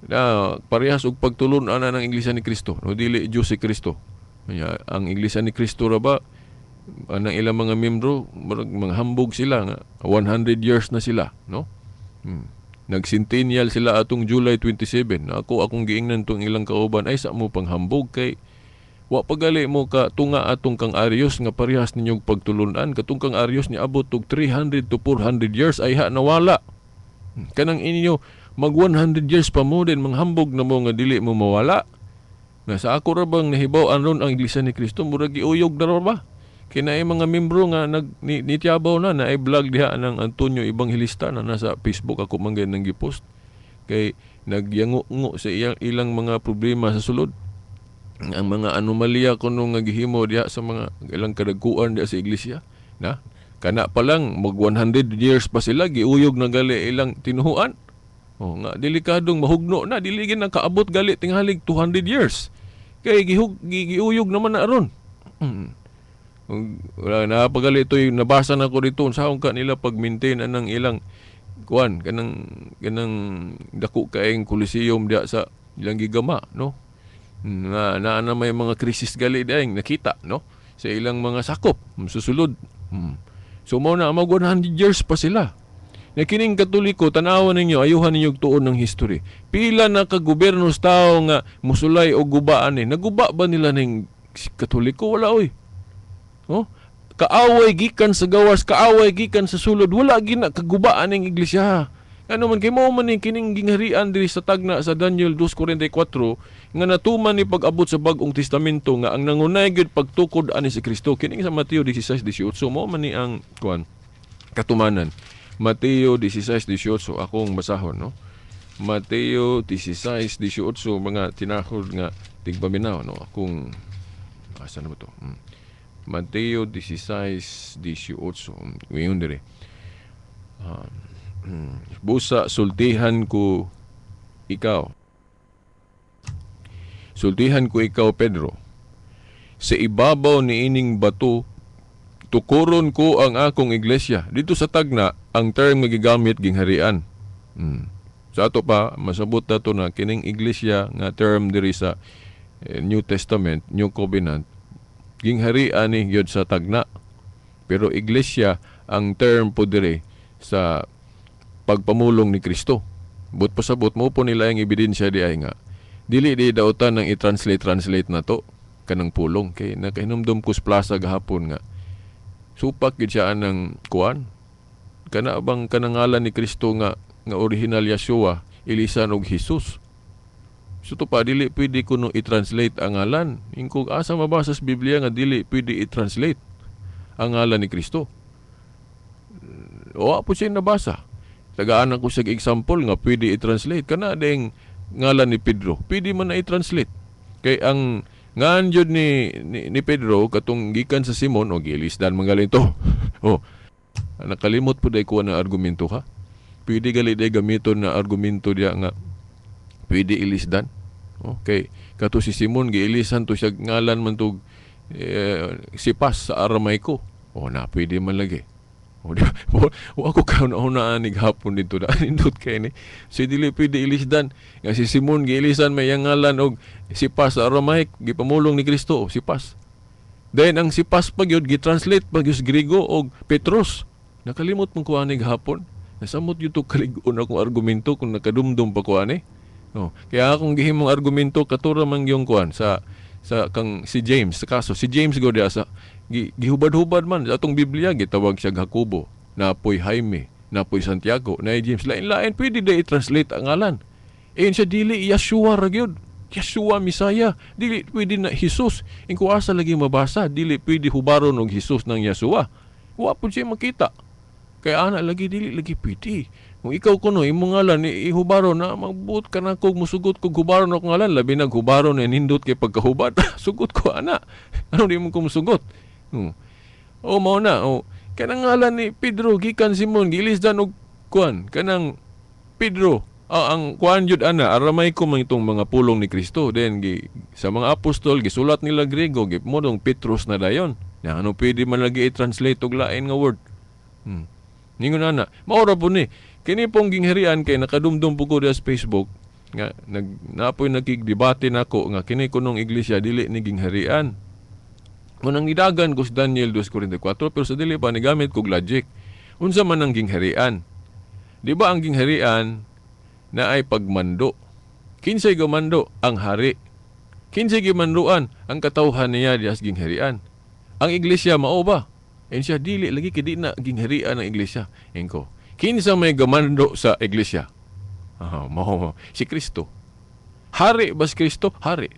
Na parehas og pagtulon-an ng Iglesia ni Cristo. No, dili Diyos si Kristo. Nya, ang Iglesia ni Cristo ra ba anang ilang mga miyembro, murag mga hambog sila nga 100 years na sila, no? Nag-centennial sila atong July 27. Ako, akong giingnan tong ilang kauban, ay sa mo panghambog kay wa pagali mo ka tunga atong kang Arius nga parehas ninyong pagtulunan. Katong kang Arius niabot og 300 to 400 years ay ha nawala. Kanang inyo mag 100 years pa mo din manghambog na mo nga dili mo mawala. Nga sa ako ra bang nahibaw-an ron ang Iglesia ni Cristo, murag giuyog na ra ba? Kinaay mga membro nga nag nitiyabaw na naay vlog diha ng Antonio Evangelista na nasa Facebook, ako man gayud nang gipost. Kay nagyango-ngo sa iyang ilang mga problema sa sulod. Ang mga anomalya kuno nga gihimo diha sa mga ilang kadagkuan diha sa iglesia, na kana pa lang mag 100 years pa sila, giuyog na gali ilang tinuhuan. Oh, nga delikadong mahugno na, dili gid nakaabot gali tinghalig 200 years. Kay giuyog naman na aron. Wala na pagali ito'y nabasa na ko dito unsaon ka nila pag-maintain anang ilang kuan kanang kanang dako kaayong Coliseum diha sa ilang gigama, no? Na naa na may mga krisis gali diay nakita, no, sa ilang mga sakop susulod. So mao na mag 100 years pa sila. Na kining Katoliko, tan-awan ninyo, ayuhan ninyo tuon ng history. Pila na ka gobyerno sa tao nga musulay o gubaan ni. Naguba ba nila ning Katoliko? Wala oy. Oh? Kaaway gikan sa gawas, kaaway gikan sa sulod, wala gina kagubaan ning iglesia. Ano man kay mao man ni kining gingharian diri sa tagna sa Daniel 2:44 nga natuman ni pag-abot sa Bag-ong Testamento nga ang nangunay gyud pagtukod ani si Kristo. Kining sa Mateo 16:18 mao man ni ang kuan katumanan. Mateo 16:18 akong basahon, no. Mateo 16:18, mga tinahod nga tigpaminaw, no. Akong asa na ba to? Mateo 16:18. Ngayon dire. Busa sultihan ko ikaw. Sultihan ko ikaw, Pedro. Sa ibabaw ni ining bato tukuron ko ang akong iglesia. Dito sa tagna, ang term nga gigamit gingharian. Sa ato pa masabot nato na kining iglesia nga term diri sa New Testament, New Covenant, gingharian ni gyud sa tagna. Pero iglesia ang term po diri sa pagpamulong ni Kristo. But pasabot mo po nila ang ebidensya di ay nga dili di dautan ng i-translate na to kanang pulong kay nakahinumdum ko sa plaza gahapon nga supak gyud siya anang kuan kana bang kanangalan ni Kristo nga nga original Yeshua ilisan og Jesus. So to pa dili pwede kuno i-translate ang ngalan. Ingkog asa mabasa sa Biblia nga dili pwede i-translate ang ngalan ni Kristo. Wa po siya nabasa. Tagaan ako sa example nga pwede i-translate kana ding ngalan ni Pedro. Pwede man na i-translate. Kay ang ngan jud ni Pedro katong gikan sa Simon o gilisdan man galing to. Oh. Nakalimot po day ko na argumento ha. Pwede gali day gamiton na argumento diya nga pwede ilisdan. Okay, kato si Simon giilisan to siya ngalan man tog sipas sa Aramaico. O na pwede man lagi. O di wa ko kauna-unaan ni gahapon dito na nindot kay ni. So dili pwede ilisdan nga si Simon giilisan may ngalan og sipas sa Aramaic, gipamulong ni Kristo og sipas. Then ang sipas pa gyud gitranslate pa gyud sa Griego og Petros. Nakalimot man ko ani gahapon. Nasamot gyud to kalig-on akong argumento kung nakadumdum pa ko ani. Oh, kaya akong gihimong argumento katura man gyung kuan sa kang si James sa kaso si James go diha sa gihubad-hubad man sa atong Biblia gitawag siya Jacobo, napoy Jaime, napoy Santiago, na James, lain-lain pwede da i-translate ang ngalan. Eh siya dili Yeshua ra gyud. Yeshua Misaya, dili pwede na Jesus. Ingko asa lagi mabasa, dili pwede hubaron og Jesus ng Yeshua. Wa pud siya makita. Kaya ana lagi dili lagi pwede. Kung ikaw kuno imong ngalan ihubaron na magbuot ka na kog musugot kog hubaron akong ngalan, labi nag hubaron na nindot kay pagkahubad. Sugot ko ana. Ano di mo ko musugot? O mao na, o kanang ngalan ni Pedro gikan Simon gilisdan og kuan kanang Pedro. Ang kuan jud ana Aramaico man itong mga pulong ni Kristo. Then sa mga apostol gisulat nila Grego, gi modong Petros na dayon. Na ano pwede man lagi i-translate og lain nga word. Ningon ana, mao ra po ni. Kini pong gingharian kay nakadumdum po ko sa Facebook nga nag napoy nagkigdebate nako nga kini kunong iglesia dili ni gingharian. Munang nidagan ko sa Daniel 2:44, pero sa dili pa nigamit kog logic. Unsa man ang gingharian? Di ba ang gingharian na ay pagmando? Kinsay gumando? Ang hari. Kinsay gimanduan? Ang katawhan niya diha sa gingharian. Ang iglesia mao ba? Siya dili lagi kay di na gingharian ang iglesia. Ingko, kinsa may gamando sa iglesia? Ah, mao si Kristo. Hari ba si Kristo? Hari.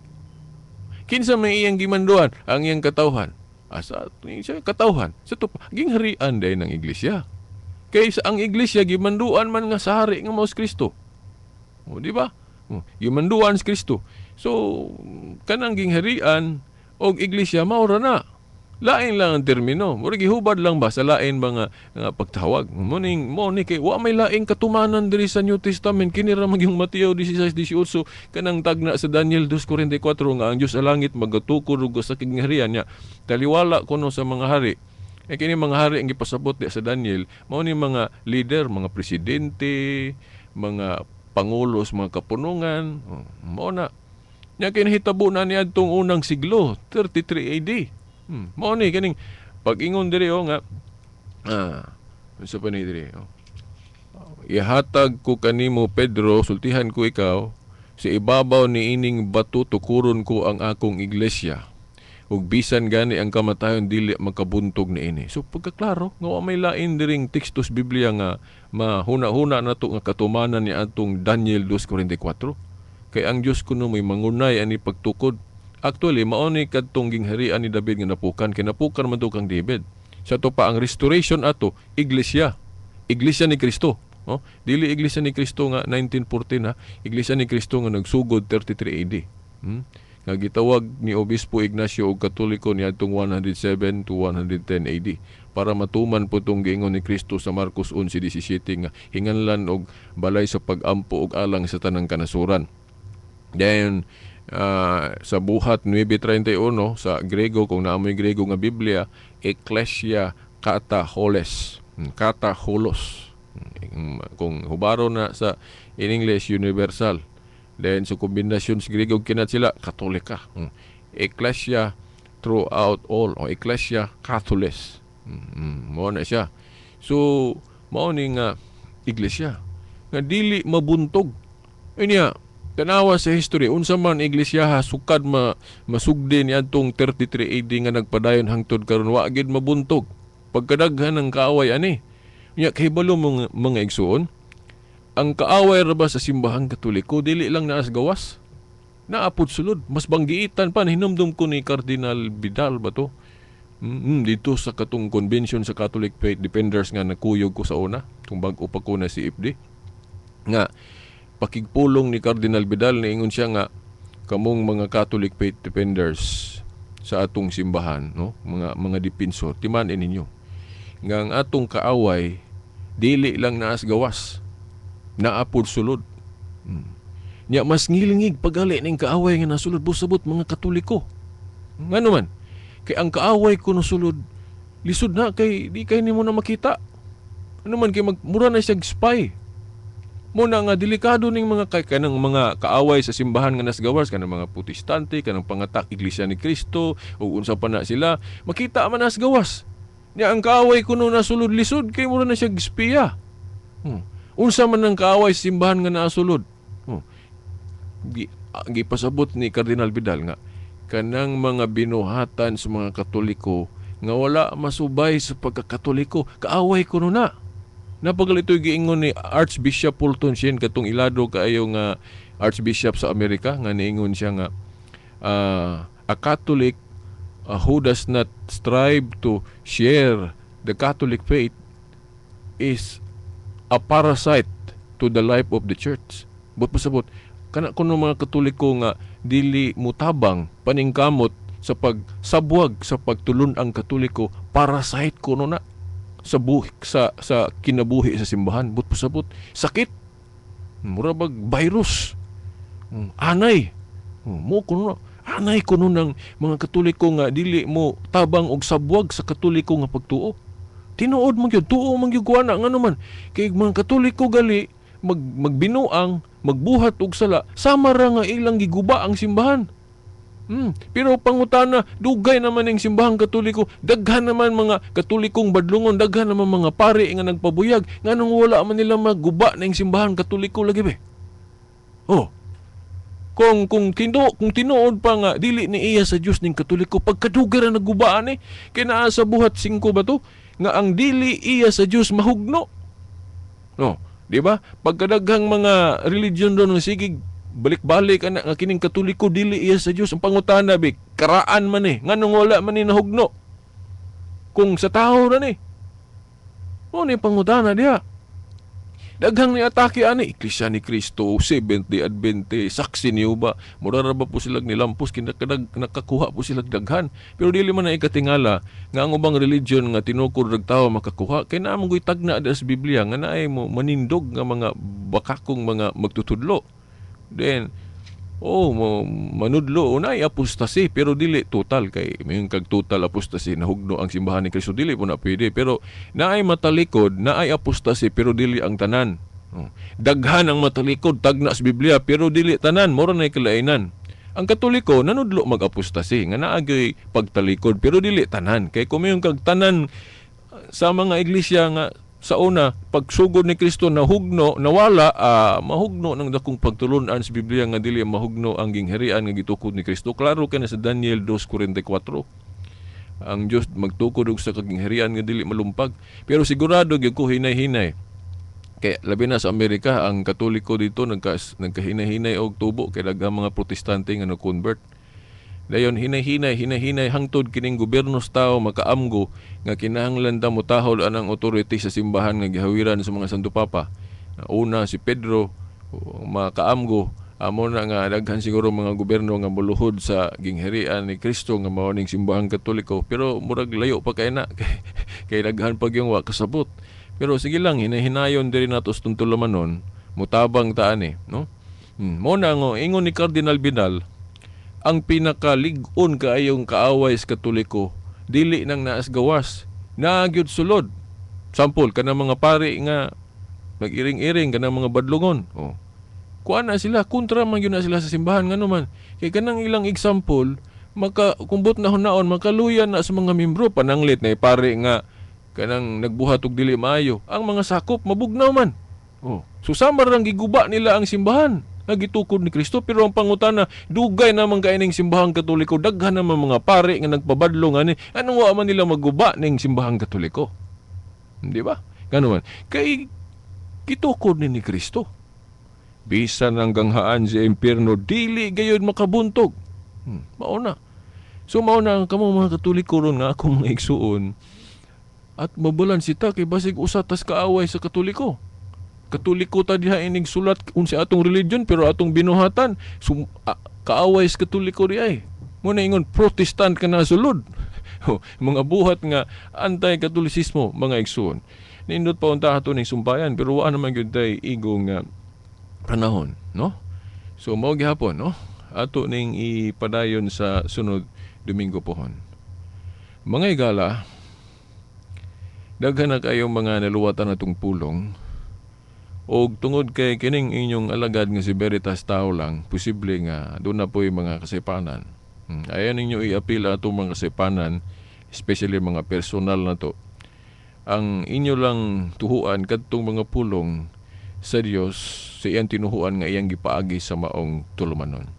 Kinsa may iyang gimanduan? Ang iyang katawhan. Asa siya katawhan. Sa to gingharian day ng iglesia. Kay sa ang iglesia gimanduan man nga sa hari nga mao si Kristo. O, di ba? O, gimanduan si Kristo. So kanang gingharian og iglesia mao ra na. Lain lang ang termino. Mura gihubad lang ba sa lain mga nga pagtawag. Muning mo ni kay wa may laing katumanan diri sa New Testament, kini ra magyung Mateo 16:18 kanang tagna sa Daniel 2:44 nga ang Dios sa langit magatukod og sa kingharian niya. Taliwala kuno sa mga hari. E kini mga hari ang gipasabot di sa Daniel, mao ni mga leader, mga presidente, mga pangulo sa mga kapunungan, oh, mao na. Nya kinahitabo na niadtong unang siglo, 33 AD. Mao ni kaning pag-ingon diri oh nga unsa pa ni diri oh. Ihatag ko kanimo, Pedro, sultihan ko ikaw, sa ibabaw ni ining bato tukuron ko ang akong iglesia. Ug bisan gani ang kamatayon dili makabuntog niini. So pagkaklaro nga wa may lain diring teksto sa Biblia nga mahuna-huna nato nga katumanan ni atong Daniel 2:44. Kay ang Dios kuno may mangunay ani pagtukod. Actually, mao ni kadtong gingharian ni David nga napukan, kay napukan man to kang David. Sa to pa ang restoration ato, iglesia. Iglesia ni Kristo. Oh, dili Iglesia ni Kristo nga 1914 ha, Iglesia ni Kristo nga nagsugod 33 AD. Nga gitawag ni Obispo Ignacio og Katoliko niadtong 107 to 110 AD para matuman po tong giingon ni Kristo sa Marcos 11:17 nga hinganlan og balay sa pag-ampo og alang sa tanang kanasuran. Then sa Buhat 9:31 sa Grego, kung naamoy Grego nga Biblia, Ecclesia kata holes, kata holos. Kung hubaro na sa in English, universal. Then sa kombinasyon sa Grego kinat sila Katolika. Ecclesia throughout all o Ecclesia Catholis. Mao na siya. So mao ni nga iglesia nga dili mabuntog. Unya tanawa sa history, unsa man iglesia ha sukad masugdi ni adtong 33 AD nga nagpadayon hangtod karon, wa gid mabuntog. Pagkadaghan ng kaaway ani. Unya kahibalo mga igsuon, ang kaaway ra ba sa simbahang Katoliko dili lang naas gawas. Naapod sulod, mas banggiitan pa. Hinumdum ko ni Cardinal Vidal ba to? Dito sa katong convention sa Catholic Faith Defenders nga nakuyog ko sa una, kung bag-o pa ko na si CFD. Nga pakigpulong ni Cardinal Vidal, niingon siya nga kamong mga Catholic Faith Defenders sa atong simbahan, no, mga depensor, timan ninyo nga ang atong kaaway dili lang naas gawas, naapod sulod. Nya mas ngilingig pagali ning kaaway nga nasulod busabot mga Katoliko. Ngano man kay ang kaaway kuno sulod lisod na kay di kay nimo na makita. Ano man kay mura na siya spy. Muna nga delikado ning mga kay kanang mga kaaway sa simbahan nga nasgawas, kanang mga Protestante, kanang pangatak Iglesia ni Kristo ug unsa pa na sila, makita man nas gawas. Nya ang kaaway kuno nasulod lisod kay mura na siya espiya. Unsa man ang kaaway sa simbahan nga nasulod? Gipasabot ni Cardinal Vidal nga kanang mga binuhatan sa mga Katoliko nga wala masubay sa pagkakatoliko, kaaway kuno na. Napagalito'y giingon ni Archbishop Fulton Sheen katong ilado kaayo nga Archbishop sa Amerika nga niingon siya nga a Catholic who does not strive to share the Catholic faith is a parasite to the life of the church. But pasabot kana kuno mga Katoliko nga dili mutabang paningkamot sa pagsabwag sa pagtulun ang Katoliko, parasite kuno na sa buhi, sa kinabuhi sa simbahan. But pasabot sakit, mura bag virus, anay mo kuno, anay kuno ng mga Katoliko nga dili mo tabang og sabwag sa Katoliko nga pagtuo. Tinuod man gyud, tuo man gyud kuana, ngano man kay mga Katoliko gali magbinuang, magbuhat og sala, sama ra nga ilang giguba ang simbahan. Pero pangutana, dugay naman ang simbahang Katoliko, daghan naman mga Katolikong badlungon, daghan naman mga pari nga nagpabuyag, nganong wala man nila maguba ning simbahan Katoliko lagi be? Oh. Kung tinuod pa nga dili ni iya sa Dios ning Katoliko, pagkadugay ra nagubaan eh. Kay naa sa Buhat 5 ba to nga ang dili iya sa Dios mahugno. No, di ba? Pagkadaghang mga religion doon nga sige balik-balik ana nga kining Katoliko dili iya sa Dios, ang pangutana bi, karaan man eh, nganong wala man ni nahugno kung sa tao ra ni? Mo ni pangutana diha. Daghang ni atake ani Iglesia ni Cristo, Seventh Day Adventist, Saksi ni Jehova, mura ra ba po sila nilampos kinakadag nakakuha po sila daghan. Pero dili man na ikatingala nga ang ubang religion nga tinukod rag tawo makakuha, kay naa man goy tagna sa Biblia nga naay mo manindog nga mga bakakong mga magtutudlo. Then oh, mo manudlo unay apostasy, pero dili total, kay mayon kag total apostasy nahugno ang simbahan ni Kristo, dili po na pwede. Pero naay matalikod, naay apostasy, pero dili ang tanan. Oh. Daghan ang matalikod tagna sa Biblia, pero dili tanan, mura na kalainan. Ang Katoliko nanudlo mag-apostasy nga naagay pagtalikod, pero dili tanan, kay kung mayon kag tanan sa mga iglesia nga sa una, pagsugod ni Kristo nahugno, nawala, mahugno ng dakong pagtulunan sa Biblia nga dili mahugno ang gingharian nga gitukod ni Kristo. Klaro ka na sa Daniel 2:44. Ang Dios magtukod og sa kagingharian nga dili malumpag. Pero sigurado gyud ko hinay-hinay. Kay labi na sa Amerika, ang Katoliko dito nagkahinay-hinay og tubo kay daghang mga Protestante nga no-convert. Dayon hinay-hinay, hinay-hinay hangtod kining gobyerno sa tao makaamgo nga kinahanglan ta motahol anang authority sa simbahan nga gihawiran sa mga Santo Papa. Una si Pedro makaamgo, amo na nga daghan siguro mga gobyerno nga moluhod sa gingharian ni Kristo nga mao ning simbahang Katoliko, pero murag layo pa kay na kay daghan pa gyud wa kasabot. Pero sige lang, hinay-hinayon diri nato sa tuntulumanon, mutabang ta ani, no? Mo na nga ingon ni Cardinal Vidal, ang pinakalig-on kaayong kaaway sa Katoliko dili nang naas gawas, naa gyud sulod. Sample kanang mga pari nga nag-iring-iring, kanang mga badlungon. Oh. Kuan na sila, kontra man gyud na sila sa simbahan, ngano man kay kanang ilang example maka kumbot na hunaon makaluya na sa mga membro. Pananglit na pari nga kanang nagbuhat og dili maayo, ang mga sakop mabugnaw man. Oh. So samar rang giguba nila ang simbahan nga gitukod ni Kristo. Pero ang pangutana, dugay naman kay ning simbahang Katoliko, daghan naman mga pare nga nagpabadlong ani, anong wa man nila maguba ning simbahang Katoliko? Di ba? Ngano man kay gitukod ni Kristo. Bisan ang ganghaan sa impyerno dili gayud makabuntog. Mao na. So mao na kamo mga Katoliko ron nga akong mga igsuon, at mabalan sita kay basig usa tas kaaway sa Katoliko. Katoliko ta diha inig sulat unsa atong religion, pero atong binuhatan kaaway sa Katoliko di ay. Mo na ingon Protestant ka na sulod. Mga buhat nga anti-Katolisismo mga igsuon. Nindot pa unta ato ning sumpayan, pero wa naman gyud tay igong panahon, no? So mao gihapon, no? Ato ning ipadayon sa sunod Domingo pohon. Mga igala, daghan na kayong mga naluwatan natong pulong. Og tungod kay kining inyong alagad nga si Veritas tao lang, posible nga doon na po'y mga kasipanan. Ayan ninyo i-appeal atong mga kasipanan, especially mga personal na to. Ang inyo lang tuhuan kadtong mga pulong sa Dios sa iyang tinuhuan nga iyang gipaagi sa maong tulumanon.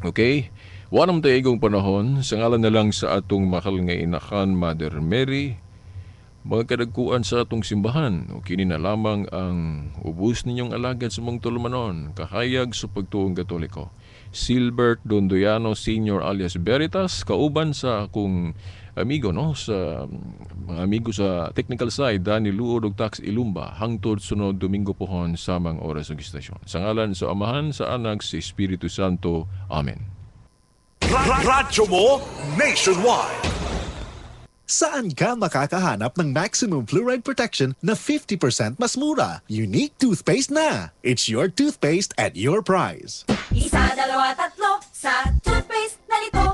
Okay? Wa naman tayo igong panahon, sa ngalan na lang sa atong mahal nga inahan, Mother Mary, mga kadagkuan sa atong simbahan, o kini na lamang ang ubos ninyong alagad sa mong tulumanon, kahayag sa pagtuong Katoliko. Silbert Dondoyano Sr. alias Veritas, kauban sa akong amigo, no, sa mga amigo sa technical side, Danny Luod ug Tax Ilumba, hangtod sunod Domingo pohon samang oras ug istasyon. Sa ngalan sa Amahan, sa Anak, sa Espiritu Santo. Amen. Radyo mo nationwide. Saan ka makakahanap ng maximum fluoride protection na 50% mas mura? Unique toothpaste na! It's your toothpaste at your price. Isa, dalawa, tatlo, sa toothpaste na lito.